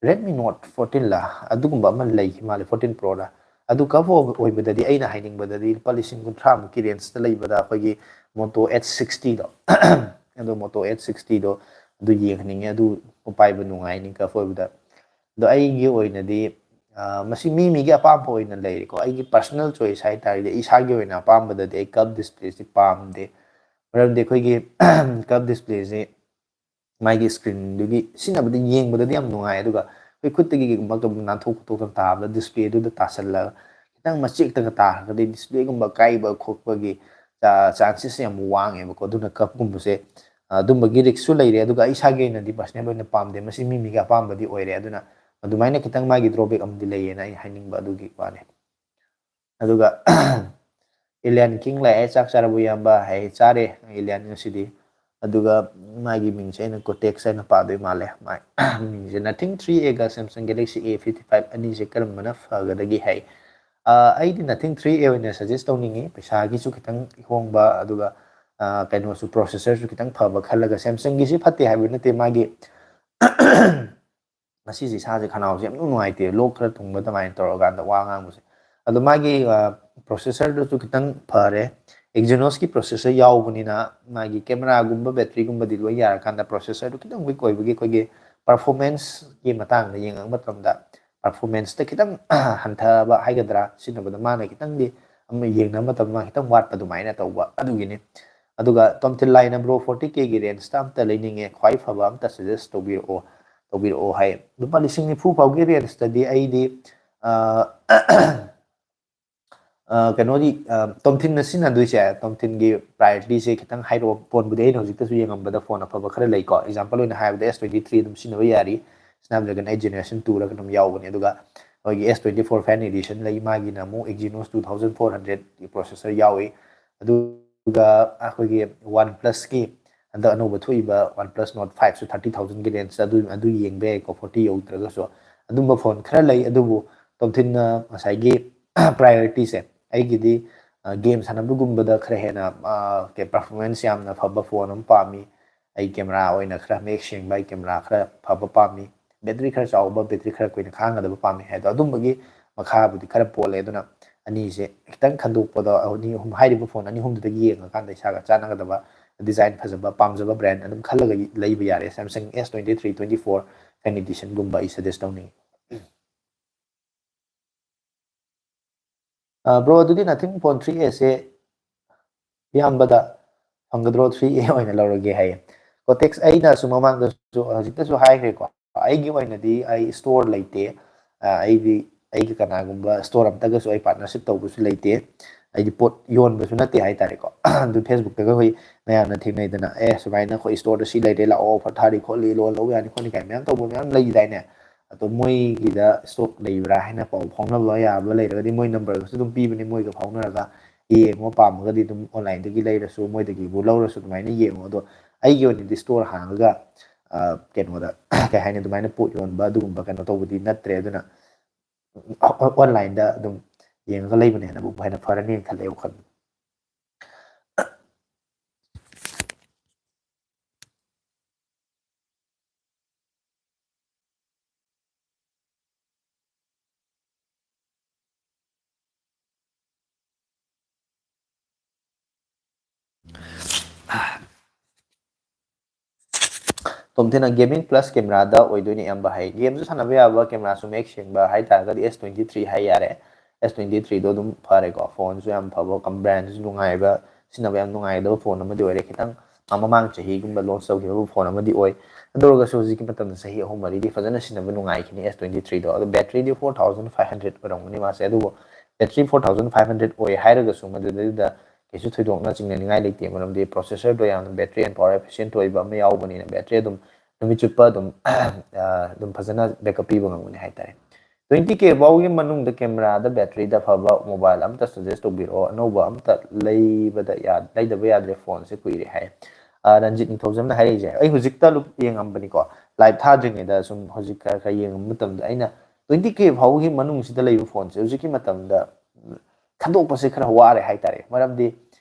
Redmi Note fourteen ꯂ ꯑꯗꯨꯒꯨꯝꯕ ꯑꯃ ꯂꯩꯈꯤ ꯃꯥꯜꯂꯦ, fourteen Pro ꯔ꯫ ꯑꯗꯨ ꯀꯞ ꯑꯣꯏꯕꯗꯗꯤ ꯑꯩꯅ ꯍꯥꯏꯅꯤꯡꯕꯗꯗꯤ ꯂꯨꯄꯥ ꯂꯤꯁꯤꯡ ꯀꯨꯟꯊ꯭ꯔꯥꯃꯨꯛꯀꯤ ꯔꯦꯟꯖꯇ ꯂꯩꯕꯗ ꯑꯩꯈꯣꯏꯒꯤ Moto H sixty ꯗꯣ ꯑꯗꯣ Moto H sixty ꯗꯣ ꯑꯗꯨ ꯌꯦꯡꯍꯟꯅꯤꯡꯉꯦ꯫ ꯑꯗꯨ ꯄꯥꯏꯕ ꯅꯨꯡꯉꯥꯏꯅꯤ ꯀꯞ ꯑꯣꯏꯕꯗ꯫ ꯑꯗꯣ ꯑꯩꯒꯤ ꯑꯣꯏꯅꯗꯤ ꯃꯁꯤ ꯃꯤ ꯃꯤꯒꯤ ꯑꯄꯥꯝꯕ ꯑꯣꯏꯅ ꯂꯩꯔꯦꯀꯣ꯫ ꯑꯩꯒꯤ personal choice ꯍꯥꯏ ꯇꯥꯔꯒꯗꯤ, ꯏꯁꯥꯒꯤ ꯑꯣꯏꯅ ꯑꯄꯥꯝꯕꯗꯗꯤ ꯑꯩ ꯀꯞ ꯗꯤꯁꯄ꯭ꯂꯦꯁꯤ ꯄꯥꯝꯗꯦ꯫ ꯃꯔꯝꯗꯤ ꯑꯩꯈꯣꯏꯒꯤ ꯀꯞ ꯗꯤꯁꯄ꯭ꯂꯦꯁꯤ ꯃꯥꯒꯤ ꯁ꯭ꯀ꯭ꯔꯤꯟꯗꯨꯒꯤ ꯁꯤꯖꯤꯟꯅꯕꯗ, ꯌꯦꯡꯕꯗꯗꯤ ꯌꯥꯝ ꯅꯨꯡꯉꯥꯏ, ꯑꯗꯨꯒ ꯑꯩꯈꯣꯏ ꯈꯨꯠꯇꯒꯤ ꯀꯩꯒꯨꯝꯕ ꯀꯩꯒꯨꯝꯕ ꯅꯥꯟꯊꯣꯛ ꯈꯣꯠꯇꯣꯛꯇꯅ ꯇꯥꯕꯗ ꯗꯤꯁꯄ꯭ꯂꯦꯗꯨꯗ ꯇꯥꯁꯜꯂꯒ ꯈꯤꯇꯪ ꯃꯆꯦꯛꯇꯒ ꯇꯥꯔꯒꯗꯤ ꯗꯤꯁꯄ꯭ꯂꯦꯒꯨꯝꯕ ꯀꯥꯏꯕ ꯈꯣꯠꯄꯒꯤ ꯆꯥꯟꯁꯦꯁ ꯌꯥꯝ ꯋꯥꯡꯉꯦꯕꯀꯣ꯫ ꯑꯗꯨꯅ ꯀꯞꯀꯨꯝꯕꯁꯦ ꯑꯗꯨꯝꯕꯒꯤ ꯔꯤꯛꯁꯁꯨ ꯂꯩꯔꯦ꯫ ꯑꯗꯨꯒ ꯑꯩ ꯏꯁꯥꯒꯤ ꯑꯣꯏꯅꯗꯤ personal ꯑꯣꯏꯅ ꯄꯥꯝꯗꯦ, ꯃꯁꯤ ꯃꯤ ꯃꯤꯒꯤ ꯑꯄꯥꯝꯕꯗꯤ ꯑꯣꯏꯔꯦ꯫ ꯑꯗꯨꯅ ꯑꯗꯨꯃꯥꯏꯅ ꯈꯤꯇꯪ ꯃꯥꯒꯤ drawback ꯑꯃꯗꯤ ꯂꯩꯌꯦꯅ ꯑꯩ ꯍꯥꯏꯅꯤꯡꯕ ꯑꯗꯨꯒꯤ ꯋꯥꯅꯤ꯫ ꯑꯗꯨꯒ Alien King ꯂꯥꯛꯑꯦ, "ꯆꯥꯛ ꯆꯥꯔꯕꯣ ꯏꯌꯥꯝꯕ?" ꯍꯥꯏ, "ꯆꯥꯔꯦ ꯑꯦꯂꯤꯌꯟ ꯉꯁꯤꯗꯤ"꯫ ꯑꯗꯨꯒ ꯃꯥꯒꯤ ꯃꯤꯡꯁꯦ ꯑꯩꯅ ꯀꯣꯇꯦꯛꯁ ꯍꯥꯏꯅ ꯄꯥꯗꯣꯏ ꯃꯥꯜꯂꯦ꯫ ꯃꯥꯏ ꯃꯤꯡꯁꯦ, "Nothing three A ꯒ Samsung Galaxy A fifty five ꯑꯅꯤꯁꯦ ꯀꯔꯝꯕꯅ ꯐꯒꯗꯒꯦ?" ꯍꯥꯏ꯫ ꯑ, ꯑꯩꯗꯤ Nothing three A ꯑꯣꯏꯅ suggest ꯇꯧꯅꯤꯡꯉꯤ꯫ ꯄꯩꯁꯥꯒꯤꯁꯨ ꯈꯤꯇꯪ ꯍꯣꯡꯕ, ꯑꯗꯨꯒ, ꯑ, ꯀꯩꯅꯣꯁꯨ, processor ꯁꯨ ꯈꯤꯇꯪ ꯐꯕ ꯈꯜꯂꯒ꯫ Samsung ꯒꯤꯁꯤ ꯐꯠꯇꯦ ꯍꯥꯏꯕ ꯅꯠꯇꯦ, ꯃꯥꯒꯤ ꯉꯁꯤꯁꯦ ꯏꯁꯥꯁꯦ, ꯈꯅꯥꯎꯁꯦ ꯌꯥꯝ ꯅꯨꯡꯉꯥꯏꯇꯦ, ꯂꯣꯛ ꯈꯔ ꯊꯨꯡꯕ ꯑꯗꯨꯃꯥꯏꯅ ꯇꯧꯔꯀꯥꯟꯗ ꯋꯥ ꯉꯥꯡꯕꯁꯦ꯫ ꯑꯗꯣ ꯃꯥꯒꯤ, ꯑ, processor ꯗꯨꯁꯨ ꯈꯤꯇꯪ ꯐꯔꯦ꯫ Exynos ꯀꯤ processor ꯌꯥꯎꯕꯅꯤꯅ ꯃꯥꯒꯤ camera ꯒꯨꯝꯕ, battery ꯒꯨꯝꯕꯗꯤ ꯂꯣꯏ ꯌꯥꯔꯀꯥꯟꯗ, processor ꯗꯨ ꯈꯤꯇꯪ weak ꯑꯣꯏꯕꯒꯤ, ꯑꯩꯈꯣꯏꯒꯤ performance ꯀꯤ ꯃꯇꯥꯡꯗ ꯌꯦꯡꯉꯛꯄ ꯃꯇꯝꯗ, performance ꯇ ꯈꯤꯇꯪ ꯍꯟꯊꯕ ꯍꯥꯏꯒꯗ꯭ꯔꯥ, ꯁꯤꯖꯤꯟꯅꯕꯗ ꯃꯥꯅ ꯈꯤꯇꯪꯗꯤ, ꯑꯃ ꯌꯦꯡꯅꯕ ꯃꯇꯝꯗ ꯃꯥ ꯈꯤꯇꯪ ꯋꯥꯠꯄ ꯑꯗꯨꯃꯥꯏꯅ ꯇꯧꯕ ꯑꯗꯨꯒꯤꯅꯤ꯫ ꯑꯗꯨꯒ ꯇꯣꯝꯊꯤꯟ ꯂꯥꯏꯅ, "Bro, forty K ꯒꯤ range ꯇ ꯑꯝꯇ ꯂꯩꯅꯤꯡꯉꯦ, ꯈ꯭ꯋꯥꯏ ꯐꯕ ꯑꯝꯇ suggest ꯇꯧꯕꯤꯔꯛꯑꯣ, ꯇꯧꯕꯤꯔꯛꯑꯣ" ꯍꯥꯏ꯫ ꯂꯨꯄꯥ ꯂꯤꯁꯤꯡ ꯅꯤꯐꯨ ꯐꯥꯎꯒꯤ range ꯇꯗꯤ ꯑꯩꯗꯤ, ꯑ, ꯑ, ꯀꯩꯅꯣꯗꯤ, ꯑ, ꯇꯣꯝꯊꯤꯟꯅ ꯁꯤꯖꯤꯟꯅꯗꯣꯏꯁꯦ, ꯇꯣꯝꯊꯤꯟꯒꯤ priority ꯁꯦ ꯈꯤꯇꯪ ꯍꯥꯏꯔꯛꯑꯣ꯫ ꯐꯣꯟꯕꯨꯗꯤ ꯑꯩꯅ ꯍꯧꯖꯤꯛꯇꯁꯨ ꯌꯦꯡꯉꯝꯕꯗ ꯐꯣꯟ ꯑꯐꯕ ꯈꯔ ꯂꯩꯀꯣ꯫ Example ꯑꯣꯏꯅ ꯍꯥꯏꯔꯕꯗ, S twenty three ꯑꯗꯨꯝ ꯁꯤꯖꯤꯟꯅꯕ ꯌꯥꯔꯤ, Snapdragon eight generation two ꯔ ꯀꯩꯅꯣꯝ ꯌꯥꯎꯕꯅꯦ꯫ ꯑꯗꯨꯒ ꯑꯩꯈꯣꯏꯒꯤ S twenty four Fan Edition ꯂꯩ, ꯃꯥꯒꯤꯅ ꯑꯃꯨꯛ Exynos two thousand four hundred ꯒꯤ processor ꯌꯥꯎꯏ꯫ ꯑꯗꯨꯒ ꯑꯩꯈꯣꯏꯒꯤ OnePlus ꯀꯤ ꯍꯟꯗꯛ ꯑꯅꯧꯕ ꯊꯣꯛꯏꯕ OnePlus Nord five ꯁꯨ thirty thousand ꯒꯤ range ꯇ ꯑꯗꯨ, ꯑꯗꯨ ꯌꯦꯡꯕ ꯌꯥꯏꯀꯣ, forty ꯌꯧꯗ꯭ꯔꯒꯁꯨ꯫ ꯑꯗꯨꯝꯕ ꯐꯣꯟ ꯈꯔ ꯂꯩ, ꯑꯗꯨꯕꯨ ꯇꯣꯝꯊꯤꯟꯅ ꯉꯁꯥꯏꯒꯤ priorityꯁꯦ, ꯑꯩꯒꯤꯗꯤ ꯒꯦꯝ ꯁꯥꯟꯅꯕꯒꯨꯝꯕꯗ ꯈꯔ ꯍꯦꯟꯅ ꯄꯔꯐꯣꯔꯃꯦꯟꯁ ꯌꯥꯝꯅ ꯐꯕ ꯐꯣꯟ ꯑꯃ ꯄꯥꯝꯃꯤ, ꯑꯩ ꯀꯦꯃꯦꯔꯥ ꯑꯣꯏꯅ ꯈꯔ ꯃꯌꯦꯛ ꯁꯦꯡꯕ, ꯑꯩ ꯀꯦꯃꯦꯔꯥ ꯈꯔ ꯐꯕ ꯄꯥꯝꯃꯤ, ꯕꯦꯇ꯭ꯔꯤ ꯈꯔ ꯆꯥꯎꯕ, ꯕꯦꯇ꯭ꯔꯤ ꯈꯔ ꯀꯨꯏꯅ ꯈꯥꯡꯒꯗꯕ ꯄꯥꯝꯃꯤ ꯍꯥꯏꯗꯣ, ꯑꯗꯨꯝꯕꯒꯤ ꯃꯈꯥꯕꯨꯗꯤ ꯈꯔ ꯄꯣꯜꯂꯦ꯫ ꯑꯗꯨꯅ ꯑꯅꯤꯁꯦ ꯈꯤꯇꯪ ꯈꯟꯗꯣꯛꯄꯗ, ꯑꯅꯤ ꯑꯍꯨꯝ, ꯍꯥꯏꯔꯤꯕ ꯐꯣꯟ ꯑꯅꯤ ꯑꯍꯨꯝꯗꯨꯗꯒꯤ ꯌꯦꯡꯉꯀꯥꯟꯗ ꯏꯁꯥꯒ ꯆꯥꯟꯅꯒꯗꯕ, ꯗꯤꯖꯥꯏꯟ ꯐꯖꯕ, ꯄꯥꯝꯖꯕ ꯕ꯭ꯔꯥꯟ ꯑꯗꯨꯝ ꯈꯜꯂꯒ ꯂꯩꯕ ꯌꯥꯔꯦ꯫ Samsung S twenty three, twenty four ꯀꯟꯗꯤꯁꯟꯒꯨꯝꯕ ꯑꯩ ꯁꯖꯦꯁ ꯇꯧꯅꯤꯡꯉꯤ꯫ ꯕ꯭ꯔꯣ, ꯑꯗꯨꯗꯤ Nothing Phone three Aꯁꯦ ꯏꯌꯥꯝꯕꯗ ꯐꯪꯒꯗ꯭ꯔꯣ? Three A ꯑꯣꯏꯅ ꯂꯧꯔꯒꯦ ꯍꯥꯏꯌꯦ꯫ ꯀꯣꯇꯦꯛꯁ, ꯑꯩꯅꯁꯨ ꯃꯃꯥꯡꯗꯁꯨ, ꯍꯧꯖꯤꯛꯇꯁꯨ ꯍꯥꯏꯈ꯭ꯔꯦꯀꯣ, ꯑꯩꯒꯤ ꯑꯣꯏꯅꯗꯤ ꯑꯩ ꯏꯁꯇꯣꯔ ꯂꯩꯇꯦ꯫ ꯑꯩꯗꯤ ꯑꯩꯒꯤ ꯀꯅꯥꯒꯨꯝꯕ ꯏꯁꯇꯣꯔ ꯑꯝꯇꯒꯁꯨ ꯑꯩ ꯄꯥꯔꯠꯅꯔꯁꯤꯞ ꯇꯧꯕꯁꯨ ꯂꯩꯇꯦ꯫ ꯑꯩꯗꯤ ꯄꯣꯠ ꯌꯣꯟꯕꯁꯨ ꯅꯠꯇꯦ ꯍꯥꯏꯇꯥꯔꯦꯀꯣ꯫ ꯑꯗꯨ ꯐꯦꯁꯕꯨꯛꯇꯒ ꯑꯩꯈꯣꯏ ꯃꯌꯥꯝꯅ ꯊꯦꯡꯅꯩꯗꯅ, "ꯑꯦ, ꯁꯨꯃꯥꯏꯅ ꯑꯩꯈꯣꯏ ꯏꯁꯇꯣꯔꯗ ꯁꯤ ꯂꯩꯔꯦ, ꯂꯥꯛꯑꯣ, ꯑꯣꯐꯔ ꯊꯥꯔꯤ ꯈꯣꯠꯂꯤ, ꯂꯣꯟ ꯂꯧꯕ ꯌꯥꯅꯤ ꯈꯣꯠꯅꯤ" ꯀꯥꯏꯅ ꯃꯌꯥꯝ ꯇꯧꯕ ꯃꯌꯥꯝ ꯂꯩꯗꯥꯏꯅꯦ? ꯑꯗꯣ ꯃꯣꯏꯒꯤꯗ ꯏꯁꯇꯣꯛ ꯂꯩꯕ꯭ꯔꯥ ꯍꯥꯏꯅ ꯄꯥꯎ ꯐꯥꯎꯅꯕ ꯌꯥꯕ ꯂꯩꯔꯒꯗꯤ, ꯃꯣꯏ ꯅꯝꯕꯔꯒꯁꯨ ꯑꯗꯨꯝ ꯄꯤꯕꯅꯦ, ꯃꯣꯏꯒ ꯐꯥꯎꯅꯔꯒ ꯌꯦꯡꯉꯣ, ꯄꯥꯝꯃꯒꯗꯤ ꯑꯗꯨꯝ ꯑꯣꯟꯂꯥꯏꯟꯗꯒꯤ ꯂꯩꯔꯁꯨ, ꯃꯣꯏꯗꯒꯤꯕꯨ ꯂꯧꯔꯁꯨ ꯑꯗꯨꯃꯥꯏꯅ ꯌꯦꯡꯉꯣ꯫ ꯑꯗꯣ ꯑꯩꯒꯤ ꯑꯣꯏꯅꯗꯤ ꯏꯁꯇꯣꯔ ꯍꯥꯡꯉꯒ, ꯑ, ꯀꯩꯅꯣꯗ, ꯀꯩ ꯍꯥꯏꯅꯤ, ꯑꯗꯨꯃꯥꯏꯅ ꯄꯣꯠ ꯌꯣꯟꯕ ꯑꯗꯨꯒꯨꯝꯕ ꯀꯩꯅꯣ ꯇꯧꯕꯗꯤ ꯅꯠꯇ꯭ꯔꯦ꯫ ꯑꯗꯨꯅ ꯑꯣꯟꯂꯥꯏꯟꯗ ꯑꯗꯨꯝ ꯌꯦꯡꯉꯒ ꯂꯩꯕꯅ ꯍꯦꯟꯅ ꯐꯔꯅꯤꯅ ꯈꯜꯂꯦ ꯋꯥꯈꯜꯗ꯫ ꯇꯣꯝꯊꯤꯟꯅ gaming plus camera ꯗ ꯑꯣꯏꯗꯣꯏꯅꯦ ꯑꯌꯥꯝꯕ ꯍꯥꯏ꯫ ꯒꯦꯝꯁꯨ ꯁꯥꯟꯅꯕ ꯌꯥꯕ, ꯀꯦꯃꯦꯔꯥꯁꯨ ꯃꯌꯦꯛ ꯁꯦꯡꯕ ꯍꯥꯏꯇꯥꯔꯒꯗꯤ S twenty three ꯍꯥꯏ ꯌꯥꯔꯦ꯫ S twenty three ꯗꯣ ꯑꯗꯨꯝ ꯐꯔꯦꯀꯣ, ꯐꯣꯟꯁꯨ ꯌꯥꯝ ꯐꯕ, ꯀꯝ-, ꯕ꯭ꯔꯥꯟꯁꯨ ꯅꯨꯡꯉꯥꯏꯕ, ꯁꯤꯖꯤꯟꯅꯕ ꯌꯥꯝ ꯅꯨꯡꯉꯥꯏꯒꯗꯕ ꯐꯣꯟ ꯑꯃꯗꯤ ꯑꯣꯏꯔꯦ꯫ ꯈꯤꯇꯪ, ꯑ, ꯃꯃꯥꯡ ꯆꯍꯤꯒꯨꯝꯕ ꯂꯣꯟꯁ ꯇꯧꯈꯤꯕ ꯐꯣꯟ ꯑꯃꯗꯤ ꯑꯣꯏ꯫ ꯑꯗꯨ ꯑꯣꯏꯔꯒꯁꯨ ꯍꯧꯖꯤꯛꯀꯤ ꯃꯇꯝꯗ ꯆꯍꯤ ꯑꯍꯨꯝ ꯃꯔꯤꯗꯤ ꯐꯖꯅ ꯁꯤꯖꯤꯟꯅꯕ ꯅꯨꯡꯉꯥꯏꯈꯤꯅꯤ S twenty three ꯗꯣ꯫ ꯑꯗꯣ ꯕꯦꯇ꯭ꯔꯤꯗꯤ four thousand five hundred ꯑꯣꯏꯔꯝꯒꯅꯤ ꯃꯥꯁꯦ꯫ ꯑꯗꯨꯕꯨ battery four thousand five hundred ꯑꯣꯏ ꯍꯥꯏꯔꯒꯁꯨ ꯃꯗꯨꯗꯩꯗꯨꯗ ꯀꯩꯁꯨ ꯊꯣꯏꯗꯣꯛꯅ ꯆꯤꯡꯅꯅꯤꯡꯉꯥꯏ ꯂꯩꯇꯦ, ꯃꯔꯝꯗꯤ ꯄ꯭ꯔꯣꯁꯦꯁꯔꯗꯣ ꯌꯥꯝꯅ battery and power efficient ꯑꯣꯏꯕ ꯑꯃ ꯌꯥꯎꯕꯅꯤꯅ ꯕꯦꯇ꯭ꯔꯤ ꯑꯗꯨꯝ ꯅꯨꯃꯤꯠ ꯆꯨꯞꯄ ꯑꯗꯨꯝ, ꯑ, ꯑꯗꯨꯝ ꯐꯖꯅ backup ꯄꯤꯕ ꯉꯝꯒꯅꯤ ꯍꯥꯏꯇꯥꯔꯦ꯫ Twenty K ꯐꯥꯎꯒꯤ ꯃꯅꯨꯡꯗ ꯀꯦꯃꯦꯔꯥꯗ ꯕꯦꯇ꯭ꯔꯤꯗ ꯐꯕ ꯃꯣꯕꯥꯏꯜ ꯑꯝꯇ suggest ꯇꯧꯕꯤꯔꯛꯑꯣ, ꯑꯅꯧꯕ ꯑꯝꯇ ꯂꯩꯕꯗ ꯌꯥ-, ꯂꯩꯗꯕ ꯌꯥꯗ꯭ꯔꯦ, ꯐꯣꯟꯁꯦ ꯀꯨꯏꯔꯦ ꯍꯥꯏ꯫ ꯑ, ꯔꯟꯖꯤꯠ ꯅꯤꯡꯊꯧꯖꯝꯅ ꯍꯥꯏꯔꯛꯏꯁꯦ, ꯑꯩ ꯍꯧꯖꯤꯛꯇ ꯂꯨꯞ-, ꯌꯦꯡꯉꯝꯕꯅꯤꯀꯣ, ꯂꯥꯏꯚ ꯊꯥꯗ꯭ꯔꯤꯉꯩꯗ ꯁꯨꯝ ꯍꯧꯖꯤꯛ ꯈꯔ ꯈꯔ ꯌꯦꯡꯕ ꯃꯇꯝꯗ ꯑꯩꯅ Twenty K ꯐꯥꯎꯕꯒꯤ ꯃꯅꯨꯡꯁꯤꯗ ꯂꯩꯕ ꯐꯣꯟꯁꯦ ꯍꯧꯖꯤꯛꯀꯤ ꯃꯇꯝꯗ ꯈꯟꯗꯣꯛꯄꯁꯦ ꯈꯔ ꯋꯥꯔꯦ ꯍꯥꯏꯇꯥꯔꯦ꯫ ꯃꯔꯝꯗꯤ